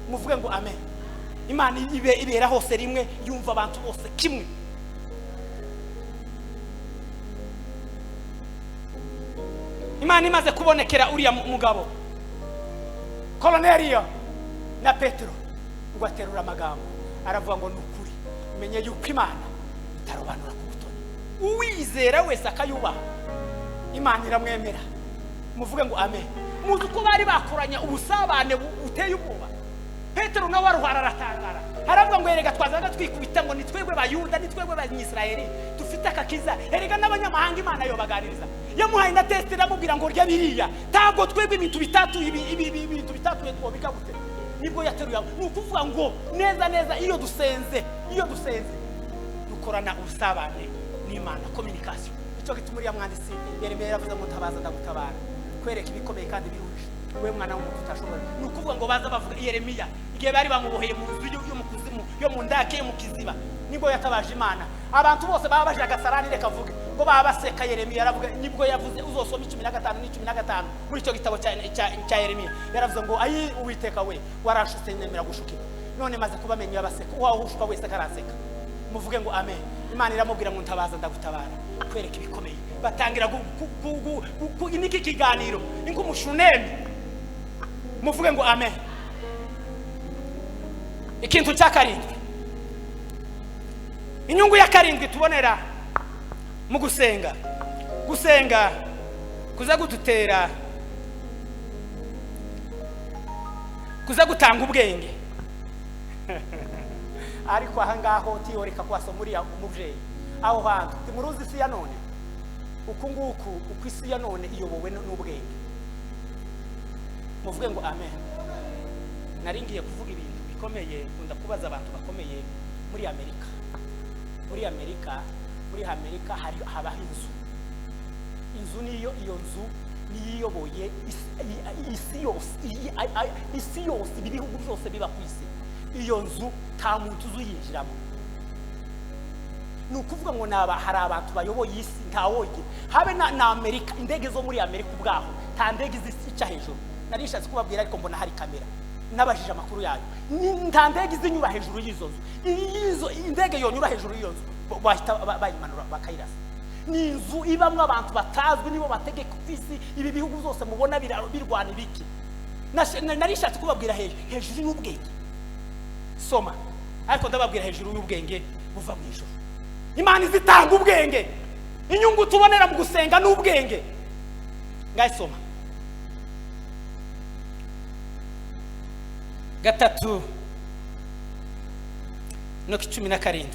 Muvuge ngo amen. Imana ibera hose rimwe, yumva abantu bose kimwe. Imana imaze kubonekera uriya mugabo Koloneliyo na Petero, ngo aterura amagambo aravuga ngo ni ukuri menye yuko Imana itarobanura ku butoni, uwizera wese akayubaha Imana iramwemera. Muvuge ngo amen. Muzi uko bari bakoranye ubusabane buteye ubwoba. Petero nawe aruhara aratangara, haravuga ngo erega twazaga twikubita ngo ni twebwe Bayuda, ni twebwe Abanyisirayeli dufite akakiza, erega n'abanyamahanga Imana yobaganiriza. Yamuhaye na test iramubwira ngo rya biriya, ntabwo twebwe ibintu bitatu ibintu bitatu twobika gute. Nibwo yateruye. Ni ukuvuga ngo neza neza iyo dusenze, iyo dusenze dukorana ubusabane n'Imana, communication. Icyo gituma uriya mwanditsi Yeremiya yaravuze ngo tabaza ndagutabara, kwereka ibikomeye kandi biruhije we mwana w'umuntu utashobora. Ni ukuvuga ngo baza bavuga Yeremiya igihe bari bamuboheye mu nzu yo mu kuzimu yo mu ndake yo mu kiziba, nibwo yatabaje Imana. Abantu bose baba baje agasarani, reka vuge ngo baba baseka Yeremiya, aravuga nibwo yavuze, uzosoma 15 n'15 muri icyo gitabo cya Yeremiya, yaravuze ngo ayi Uwiteka we warashutse nemera gushukirwa, none maze kubamenya baseka, uwahushuka wese akaraseka. Muvuge ngo amen. Imana iramubwira ngo ntabaza ndagutabara, kwereka ibikomeye. Batangira niki kiganiro inkumushunembe. Muvuge ngo amen. Ikintu cya karindwi, inyungu ya karindwi tubonera mu gusenga, gusenga kuza gudutera, kuza gutanga ubwenge. Ariko aha ngaho tiyoreka kwasoma uriya umubyeyi aho hantu timuruzi isi ya none, uku nguku uko isi ya none iyobowe n'ubwenge. Muvuge ngo amen. Nari ngiye kuvuga ibintu bikomeye, nkunda kubaza abantu bakomeye muri Amerika. Muri Amerika hari habaho inzu, inzu niyo, iyo nzu niyoboye isi yose, isi yose, ibihugu byose biba ku isi. Iyo nzu nta muntu uzuyinjiramo. Ni ukuvuga ngo naba hari abantu bayoboye isi ntawogira, habe na Amerika, indege zo muri Amerika ubwaho nta ndege zica hejuru. Nari nishatse kubabwira ariko mbona hari kamera, nabajije amakuru yayo, nta ndege zinyura hejuru y'izo nzu. Izo indege yonyura hejuru y'iyo nzu bahita bayimanura bakayirasa. Ni inzu ibamwe abantu batazwi, nibo bategeka isi. Ibi bihugu byose mubona birwana ibiki. Nari nishatse kubabwira hejuru y'ubwenge, soma, ariko ndababwira hejuru y'ubwenge buva mu ijuru. Imana izitanga ubwenge. Inyungu tubonera mu gusenga n'ubwenge. Ngaye soma 3 no 17,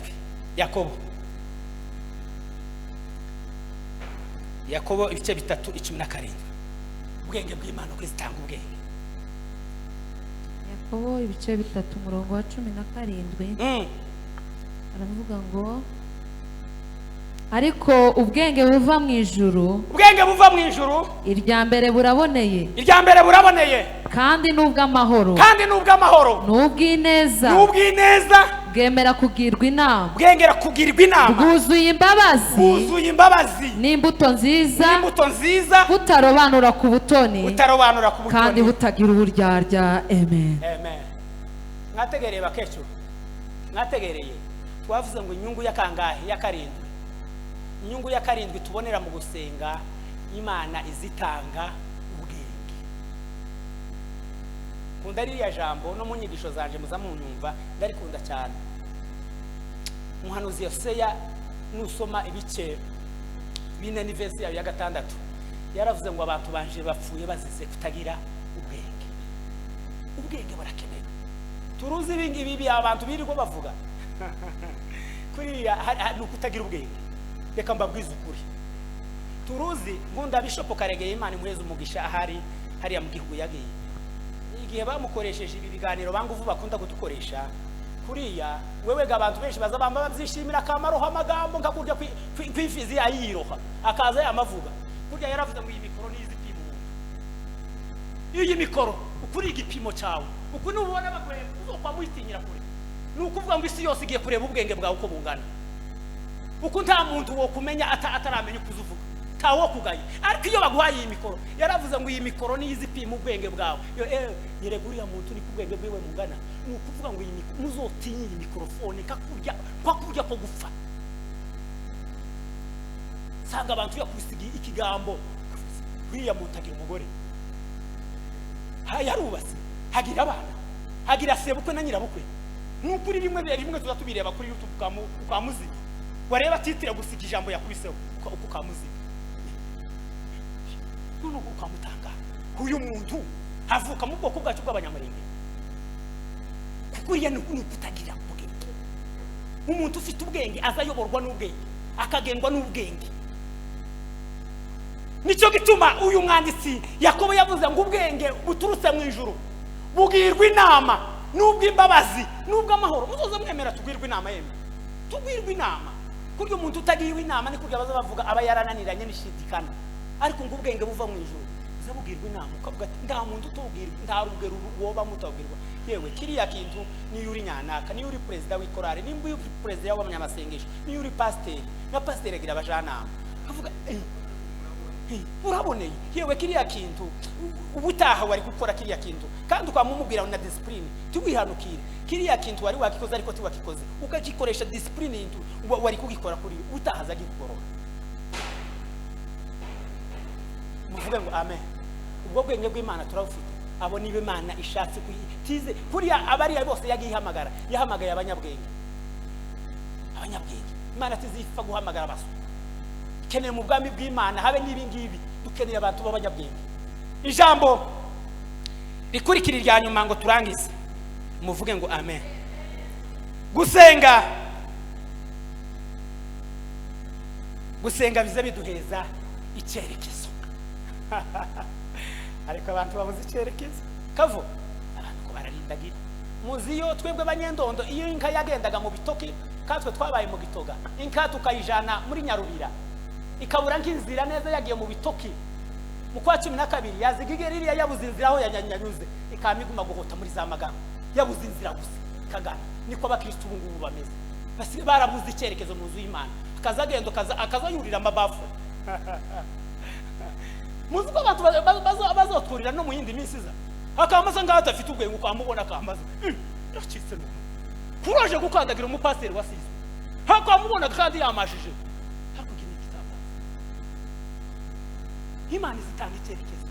Yakobo ibice 3:17. Ubwenge bw'Imana ko izitanga ubwenge. Yakobo ibice 3 umurongo wa 17 aravuga ngo ariko ubwenge buva mu ijuru, ubwenge buva mu ijuru, irya mbere buraboneye, irya mbere buraboneye, kandi n'ubw'amahoro, kandi n'ubw'amahoro, n'ubw'ineza, n'ubw'ineza, bwemera kugirwa inama, bwengera kugirwa inama, bwuzuye imbabazi, bwuzuye imbabazi, n'imbuto nziza, n'imbuto nziza, butarobanura ku butoni, butarobanura ku butoni, kandi butagira uburyarya. Amen. Amen. Mwategereye bakecuru, mwategereye. Twavuze ngo inyungu ya kangahe? Ya karindwi. Inyungu ya karindwi tubonera mu gusenga, Imana izitanga ubwenge. Kunda ririya jambo no mu nyigisho zanje muzamunyumva, ndarikunda cyane. Umuhanuzi Yoseya nusoma ibice 4 n'ivesi ya 6 yaravuze ngo abantu banje bapfuye bazize kutagira ubwenge. Ubwenge burakenewe. Turuzi ibingibi bi abantu birirwa bavuga kuriya ni ukutagira ubwenge. Reka mbabwize ukuri. Turuzi ngunda Bishop Karegeye, Imana imuheze umugisha, ahari hariya mu gihugu yagiye. Igihe bamukoresheje ibi biganiro banguvu bakunda kudukoresha kuriya, wewe ga abantu benshi baza bamba babyishimira akamaroha amagambo nkakurya kwifizi ayiroha akaza yamavuga. Kurya yaravuze ngo iyi mikoro nizi pima umuntu, iyi mikoro ukuri igipimo cyawe, uku nubona bakureba uzokwa muhitinyira kure. Ni ukuvuga ngo isi yose igiye kureba ubwenge bwawe uko bungana, uko nta muntu wo kumenya ataramenya uko uzuvuga, tawo kugaye. Ariko iyo baguhaye iyi mikoro, yaravuze ngo iyi mikoro nizi pima ubwenge bwawe, yo yereguriya muntu ni kubwenge bwiwe mungana. Ni ukuvuga ngo iyi mikoro muzotinye iyi mikrofone kakurya kwa kurya ko gupfa. Sanga abantu yakubisiga ikigambo, uriya muntu agira umugore, yarubatse, hagira abana, hagira sebukwe na nyirabukwe. Nukuri rimwe rimwe tuzatubireba kuri YouTube ukamuziga, wareba titira gusiga ijambo yakubiseho ukamuziga, none ukamutanga. Uyu muntu havuka mu bwoko bwacu bw'abanyamurenge, kuko uriya ni ukutagira ubwenge. Umuntu ufite ubwenge azayoborwa n'ubwenge, akagengwa n'ubwenge. Nicyo gituma uyu mwanditsi Yakobo yavuze ngo ubwenge buturutse mu ijuru bugirwa inama n'ubw'imbabazi n'ubw'amahoro. Muzoze mwemera tugirwe inama, yemwe tugirwe inama. Kurya umuntu utagiriwe inama ni kurya baza bavuga aba yarananiranye n'ishidikana. Ariko ngo ubwenge buva mu ijuru Buza bugirwa inama ukavuga ati nta muntu utubwirwa, nta rugero woba mutabwirwa. Yewe kiriya kintu niyo uri nyanaka, niyo uri perezida w'ikorari, nimba uri perezida w'abanyamasengesho, niyo uri pasiteri, na pasiteri agira abajanama avuga uraboneye yewe kiriya kintu ubutaha wari gukora kiriya kintu, kandi ukamumubwira na discipline tiwihanukire kiriya kintu wari wakikoze ariko tiwakikoze, ukagikoresha discipline wari kugikora kuri utahaza gikugorora. Muvuge ngo amen. Ubwo bwenge bw'Imana turabufite. Abo niba Imana ishatse kuyitize kuriya abariya bose yagihamagara, yahamagaye abanyabwenge. Abanyabwenge Imana tizipfa guhamagara abasu. Keneye mu bwami bw'Imana habe nibi ngibi, dukeneye abantu b'abanyabwenge. Ijambo rikurikira irya nyuma ngo turangize, muvuge ngo amen. Gusenga, gusenga bize biduheza icyerekezo. Ariko abantu babuze icyerekezo kavo, abantu ko bararindagira. Muzi yo twebwe banyendondo iyo inka yagendaga mu bitoki, katwe twabaye mu gitoga, inka tukayijana muri Nyarubira ikabura nk'inzira neza yagiye mu bitoki mu kwa 12 yazigige ririya yabuze inzira aho yanyanyuze ikamiguma guhota muri za magana, yabuze inzira gusa kagana. Niko abakristo ubu ngubu bameze, basi barabuze icyerekezo mu nzu y'Imana, akazagenda akazayurira amabafu. Muzi ko abantu bazotwurira no mu yindi minsi iza, akamasa ngaho atafite ubwenge ukamubona akambaza yacitse no kuraje gukandagira umupasiteri wasize, hakamubona kandi yamashije. Imana izitanga icyerekezo.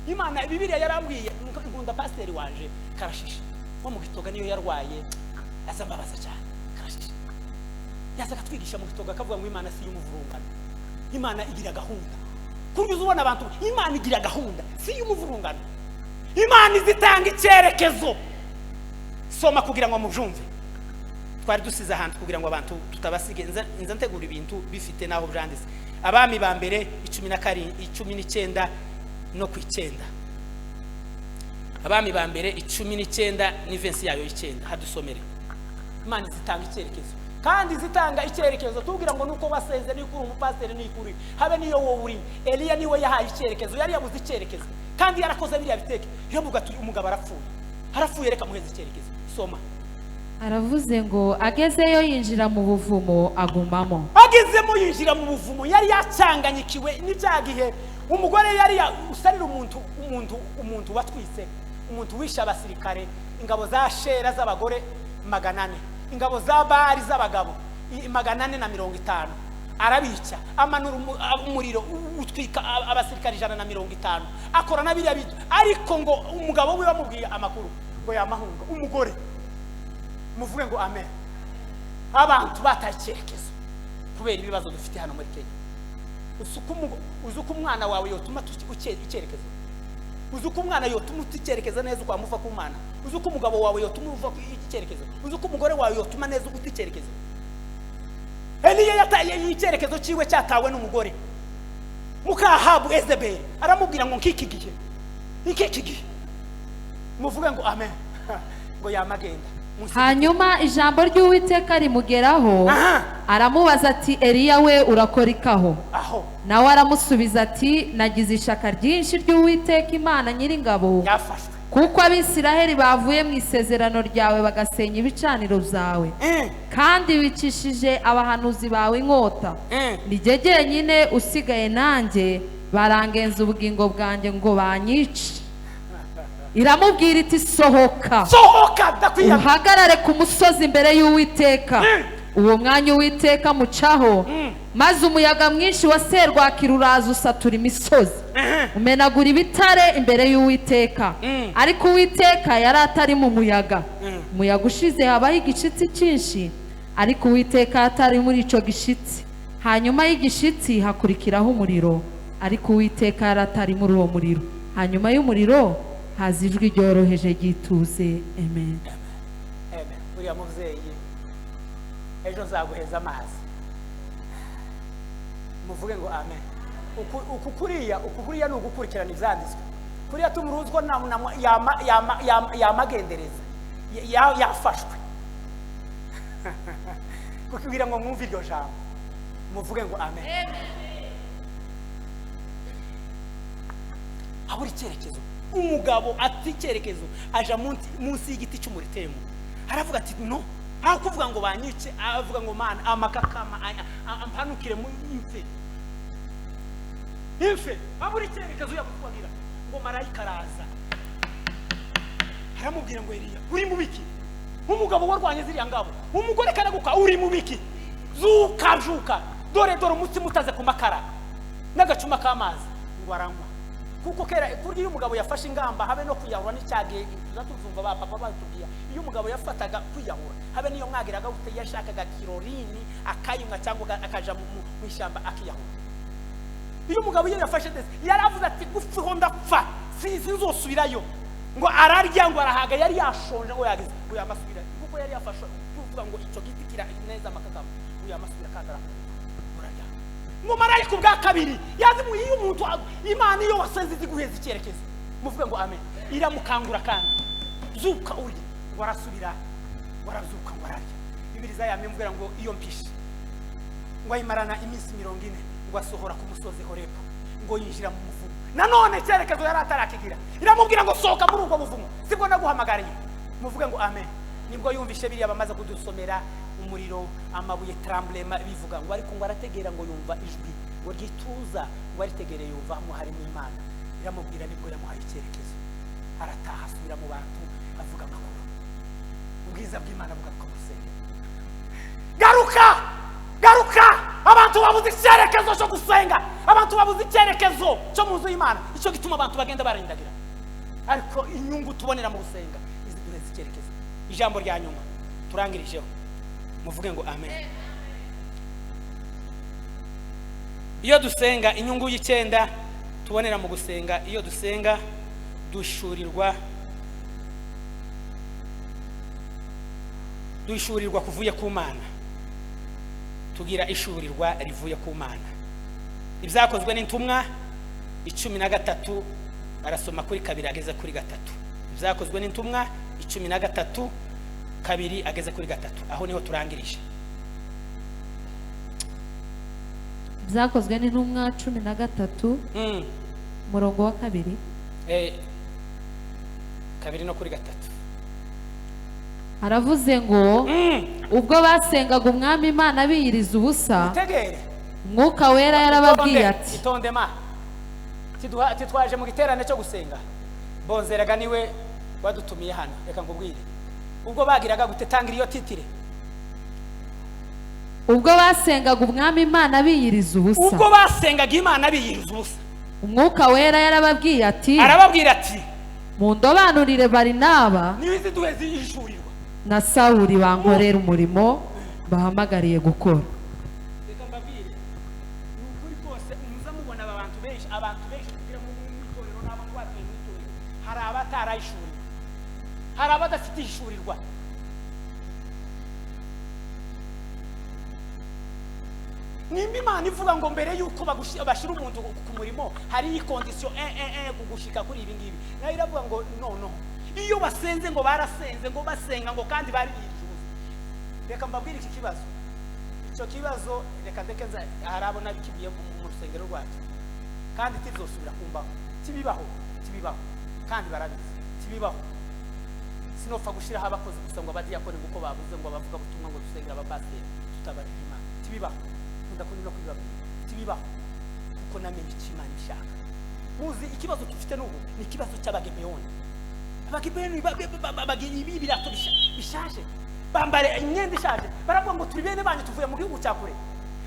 Imana Bibiliya yarambwiye, nkunda pasiteri wanje Karashishi wo mu gitoga, niyo yarwaye azambabaza cyane. Karashishi yazaga twigisha mu gitoga akavuga ngo Imana si y'umuvurungano, Imana igira gahunda. Kurya uzubona abantu Imana igira gahunda si y'umuvurungano, Imana izitanga icyerekezo. Soma kugira ngo mubyumve. Twari dusize ahantu kugira ngo abantu tutabasige, nza ntegura ibintu bifite naho byanditse. Abami ba mbere 19 no ku 9. Abami ba mbere 19 ni verse yayo 9, hadusomere. Imana zitanga icyerekezo, kandi zitanga icyerekezo tubwira ngo nuko waseze ni kuri umupasiteri ni kuri habe niyo wowe uri. Eliya niwe yahaye icyerekezo, yari yabuze icyerekezo kandi yarakoze biriya biteke, yavuga ati umugabo arapfuye, arapfuye reka muheze icyerekezo. Soma. Aravuze ngo agezeyo yinjira mu buvumo agumamo. Agezemo yinjira mu buvumo, yari yacanganyikiwe n'icyagihe umugore yari usarira umuntu watwise, umuntu wisha abasirikare, ingabo za Shera z'abagore 400, ingabo za Bari z'abagabo 450, arabica, amanura umuriro utwika abasirikare 150, akora na biriya bintu. Ariko ngo umugabo we bamubwiye amakuru ngo yamahunga umugore. Muvuge ngo amen. Abantu bataye icyerekezo kubera ibibazo dufite hano muri Kenya. Uzuko umwana wawe yotuma icyerekezo, uzuko umwana yotuma uticyerekeza neza ukamuva ku Mana, uzuko umugabo wawe yotuma uva ku icyerekezo, uzuko umugore wawe yotuma neza uguta icyerekezo. Eliya yataye icyerekezo cyiwe cyatawe n'umugore muka Ahabu Ezebeli, aramubwira ngo nk'iki gihe, nk'iki gihe. Muvuge ngo amen. Ngo yamagenda. Hanyuma ijambo ry'Uwiteka rimugeraho, aramubaza ati Eliya we urakora ikaho? Nawe aramusubiza ati nagize ishaka ryinshi ry'Uwiteka Imana nyiringabo, kuko Abisiraheli bavuye mu isezerano ryawe bagasenya ibicaniro byawe, kandi wicishije abahanuzi bawe inkota. Ni jye jyenyine usigaye nanjye, barangenza ubugingo bwanjye ngo banyice. Iramubwira iti sohoka, sohoka, uhagarare ku musozi imbere y'Uwiteka. Uwo mwanya Uwiteka mucaho, maze umuyaga mwinshi wa serwakira uraza usatura imisozi, umenagura ibitare imbere y'Uwiteka. Ariko Uwiteka yari atari mu muyaga. Umuyaga ushize habaho igishitsi cyinshi, ariko Uwiteka atari muri ico gishitsi. Hanyuma y'igishitsi hakurikiraho umuriro, ariko Uwiteka yari atari muri uwo muriro. Hanyuma y'umuriro haza ijwi ryoroheje ryituze. Amen. Amen. Uriya muvyeyi ejo nzaguheza amazi. Muvuge ngo amen. Uku kuriya ni ugukurikirana ivyanditswe. Kuriya tumuruzwa yamagendereza yafashwe kugira ngo mwumve iryo jambo. Muvuge ngo amen. Habura icyerekezo. Umugabo ati icyerekezo aja munsi y'igiti cy'umuritemu, aravuga ati no, aho kuvuga ngo banyice, avuga ngo Mana amakakama ampanukire mu imfe imfe. Habura icyerekezo yabutwagira ngo marayika araza aramubwira ngo Eliya uri mu biki? Umugabo warwanye ziriya ngabo, umugore karaguka uri mu biki? Zuka juka, dore dore umutsima utaze ku makara n'agacuma k'amazi. Ngo aranywa, kuko kera kurya iyo umugabo yafashe ingamba habe no kwiyahura n'icyagiye tuzumva ba papa batubwiye, iyo umugabo yafataga kwiyahura habe niyo mwagiraga gute, yashakaga kirorini akayinywa cyangwa akaja mu ishyamba akiyahura. Iyo umugabo iyo yafashe desi yaravuze ati gupfa ndapfa sinzosubirayo. Ngo ararya ngo arahaga, yari yashonje ngo yagize ngo yamasubira, kuko yari yafashe kuvuga ngo icyo giti kira neza amakakama, ngo yamasubira kandi ararya. Ngo marayika ubwa kabiri yazi iyo umuntu Imana iyo wasenze iziguheza icyerekezo, muvuge ngo amen, iramukangura kandi zuka urye. Ngo arasubira, ngo arazuka, ngo ararya. Bibiliya yamubwira ngo iyo mpishi ngo ayimarana iminsi 40, ngo asohora ku musozi Horebu, ngo yinjira mu muvumo. Nanone icyerekezo yari atarakigira, iramubwira ngo sohoka muri ubwo buvumo, sibwo naguhamagariye. Muvuge ngo amen. Nibwo yumvishe biriya bamaze kudusomera umuriro, amabuye, tremblema bivuga ngo ariko ngo arategera ngo yumva ijwi ngo ryituza, ngo aritegereye yumva mo harimo Imana. Iramubwira, nibwo yamuhaye icyerekezo, arataha asubira mu bantu avuga amakuru. Ubwiza bw'Imana bugaruka mu rusengero. Garuka, garuka! Abantu babuze icyerekezo cyo gusenga, abantu babuze icyerekezo cyo mu nzu y'Imana. Icyo gituma abantu bagenda barindagira, ariko inyungu tubonera mu gusenga iziduheza icyerekezo. Ijambo rya nyuma turangirijeho, muvuge ngo amen. Iyo dusenga, inyungu y'icyenda tubonera mu gusenga, iyo dusenga dushurirwa kuvuye ku Mana, tugira ishurirwa rivuye ku Mana. Ibyakozwe n'intumwa 13 arasoma kuri 2 ageze kuri 3. Ibyakozwe n'intumwa 13 2 ageze kuri 3, aho niho turangirije. Ibyakozwe n'intumwa 13 murongo wa 2 2 no kuri 3. Aravuze ngo ubwo basengaga umwami Imana biyiriza ubusa, Umwuka Wera yarababwiye ati itonde ma titwaje mu giterane cyo gusenga. Bonzeraga niwe wadutumiye hano, reka nkubwire. Ubwo bagiraga gute, tangira iyo titire. Ubwo basengaga umwami Imana biyiriza ubusa, ubwo basengaga Imana biyiriza ubusa, Umwuka Wera yarababwiye ati, arababwira ati mundobanurire Barinaba niwe duheze ishurirwa na Sawuli bankorera umurimo bahamagariye gukora. Reka mbabwire, ni ukuri kose muza mubona abantu benshi, abantu benshi kugira ngo mu itorero n'abo twatuye mu itorero, hari abatarayishurirwa, hari abadafite ishurirwa. Nimba Imana ivuga ngo mbere yuko bashyira umuntu ku murimo hari iyi condition kugushika kuri ibi ngibi, nayo iravuga ngo no no. Iyo basenze ngo barasenze ngo basenga ngo kandi bari biyicuza. Reka mbabwire iki kibazo, icyo kibazo reka ndeke harabona bikibiye mu rusengero rwacu, kandi tizosubira kumbaho. Tibibaho, tibibaho, kandi barabizi tibibaho. Sinopfa gushiraho abakozi gusa ngo abadiyakoni kuko babuze ngo bavuga butumwa ngo dusengera abapasiteri tutabarira Imana. Tibibaho, ndakunda no kubibabwira, tibibaho, kuko namenye icyo Imana ishaka. Muzi ikibazo dufite n'ubu ni ikibazo cy'abagebeyoni. Abagebeyoni bagira ibirato bishaje, bambare imyenda ishaje, baravuga ngo turi bene banyu tuvuye mu gihugu cya kure.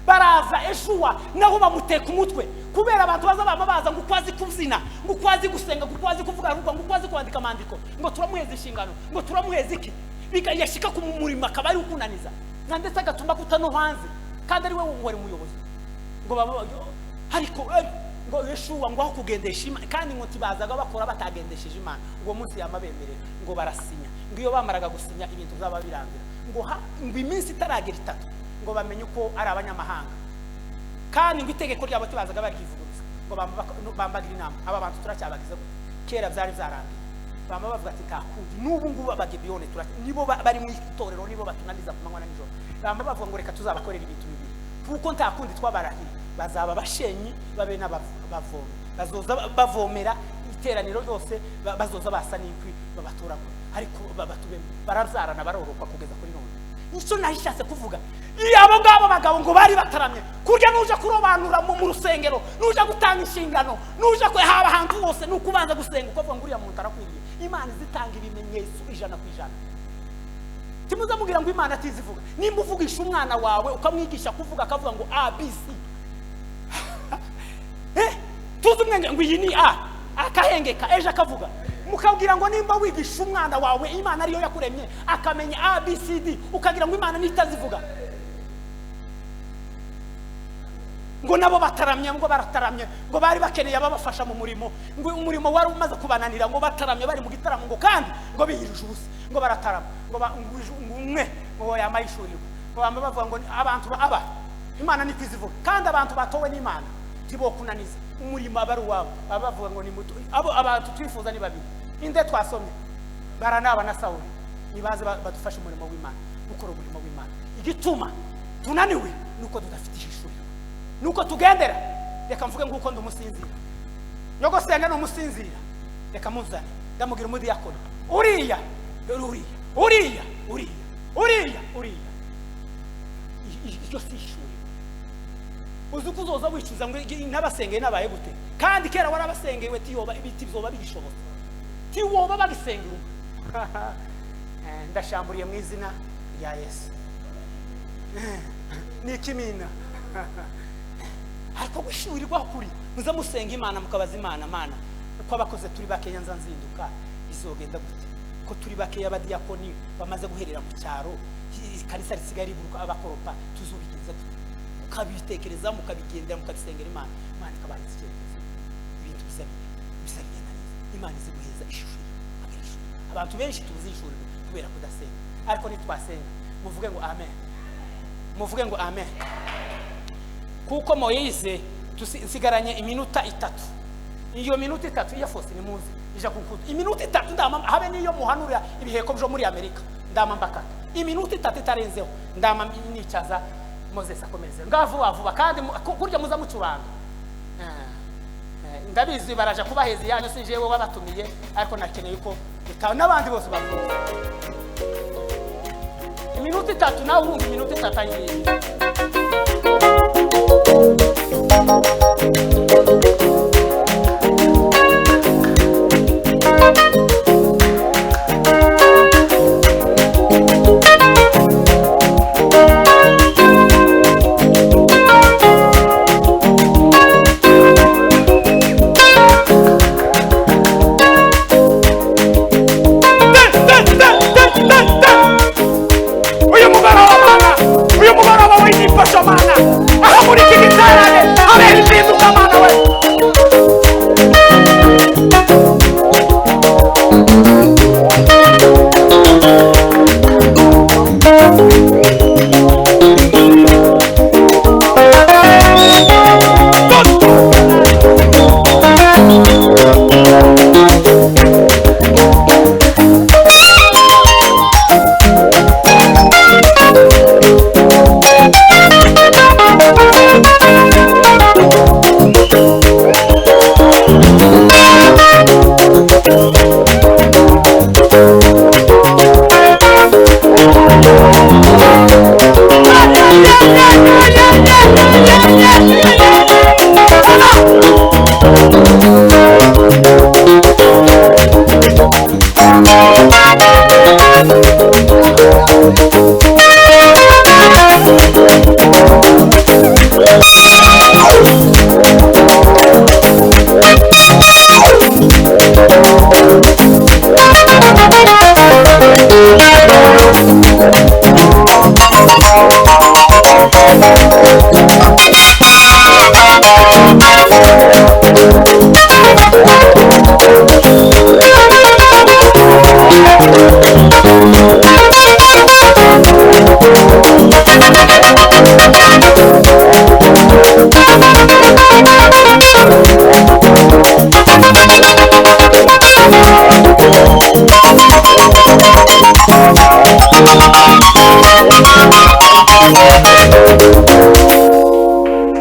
Baraza Eshuwa naho bamuteka umutwe kubera abantu baza bamabaza ngo kwazi kubyina, ngo kwazi gusenga, ngo kwazi kuvuga rugwa, ngo kwazi kwandika amandiko, ngo turamuheza inshingano, ngo turamuheza iki, bikayashika ku murimo akaba ari ukunaniza na ndetse agatuma kutano hanze kandi ari we wari umuyobozi. Ngo baba ariko ngo Yeshuwa ngo aho kugendesha Imana, kandi ngo tibazaga bakora batagendesheje Imana, ngo munsi yamabemerera ngo barasinya, ngo iyo bamaraga gusinya ibintu byaba birangira, ngo ngo iminsi itaragera 3 ngo bamenye uko ari abanyamahanga, kandi ngo itegeko ryabo tibazaga baryivuguruza, ngo bambagira inama aba bantu turacyabagize gute, kera byari byarangiye. Bama bavuga ati takundi n'ubu ngubu abagebiyoni nibo bari mu itorero, nibo batunaniza ku manywa na nijoro. Bama bavuga ngo reka tuzabakorera ibintu bibiri, kuko nta kundi twabarahiriye, bazaba bashenyi babe n'abavomyi, bazoza bavomera Iteraniro ryose bazoza basa n'inkwi babatoragura, ariko babatubemo barabyarana barorokwa kugeza kuri none. Nicyo nahishatse kuvuga. Iyo abo ngabo bagabo ngo bari bataramye, kurya nuja kurobanura mu rusengero, nuja gutanga inshingano, nuja haba ahantu hose, nukubanza gusenga ukavuga ngo uriya muntu arakwiriye. Imana izitanga ibimenyetso 100%. Timuza mugira ngo Imana atizivuga. Nimba uvugisha umwana wawe ukamwigisha kuvuga akavuga ngo A B C, tuzi umwenge ngo iyi ni A, akahengeka ejo akavuga. Mukabwira ngo nimba wigisha umwana wawe Imana ariyo yakuremye akamenya A B C D, ukagira ngo Imana nitazivuga. Ngo nabo bataramye, ngo barataramye, ngo bari bakeneye ababafasha mu murimo, ngo umurimo wari umaze kubananira, ngo bataramye bari mu gitaramo, ngo kandi ngo bihirije ubusa, ngo baratarama, ngo umwe ngo yamayishurirwa, ngo bamba bavuga ngo abantu aba Imana nitizivuga. Kandi abantu batowe n'Imana tibokunaniza umurimo abari wabo, abavuga ngo ni muto. Abo abantu twifuza ni babiri, inde twasomye Baranaba na Sawuli, nibaze badufashe umurimo w'Imana, gukora umurimo w'Imana. Igituma tunaniwe nuko tudafite ishuri, nuko tugendera. Reka mvuge nguko ndumusinzira, nyogosenga no musinzira, reka muzane ndamugira umudiyakoni, uriya uriya uriya uriya uriya uriya. Iryo si ishuri. Uzi ko uzoza wicuza ngo n'abasengeye nabaye gute, kandi kera warabasengeye tiyoba ibiti bizoba bigishobotse, tiwoba bagisengera. Ndashamburiye mu izina rya Yesu. Ni ikimina. Ariko gushurirwa kuri muza musenga Imana, mukabaza Imana, Mana uko abakoze turi bakeya nza nzinduka bizogenda gute, ko turi bakeya abadiyakoni bamaze guherera mu cyaro, ikanisa risigaye riburuka abakoropa, tuzubigenza gute? Mukabitekereza, mukabigendera, mukabisengera Imana, Imana ikabaha icyerekezo, ibintu bizagenda neza. Imana iziguheza ishusho. Abantu benshi tuzi ishuri kubera kudasenga, ariko nitwasenga muvuge ngo amen, muvuge ngo amen. Kuko Moyize tusigaranye iminota 3, iyo minota 3 iya fose ni muzi ija kukuta iminota 3 ndama habe niyo muhanurira ibiheko byo muri Amerika ndama mbakata iminota 3 itarenzeho ndama nicaza Moses akomeze ngavuba vuba. Kandi kurya muza mucuranga, ndabizi baraja kubaheza yanyu, si jewe wabatumiye, ariko nakeneye ko n'abandi bose bavuga iminota 3 nawe urumva iminota 3 ayiye.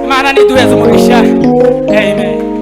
Imana niduheze umugisha. Amen.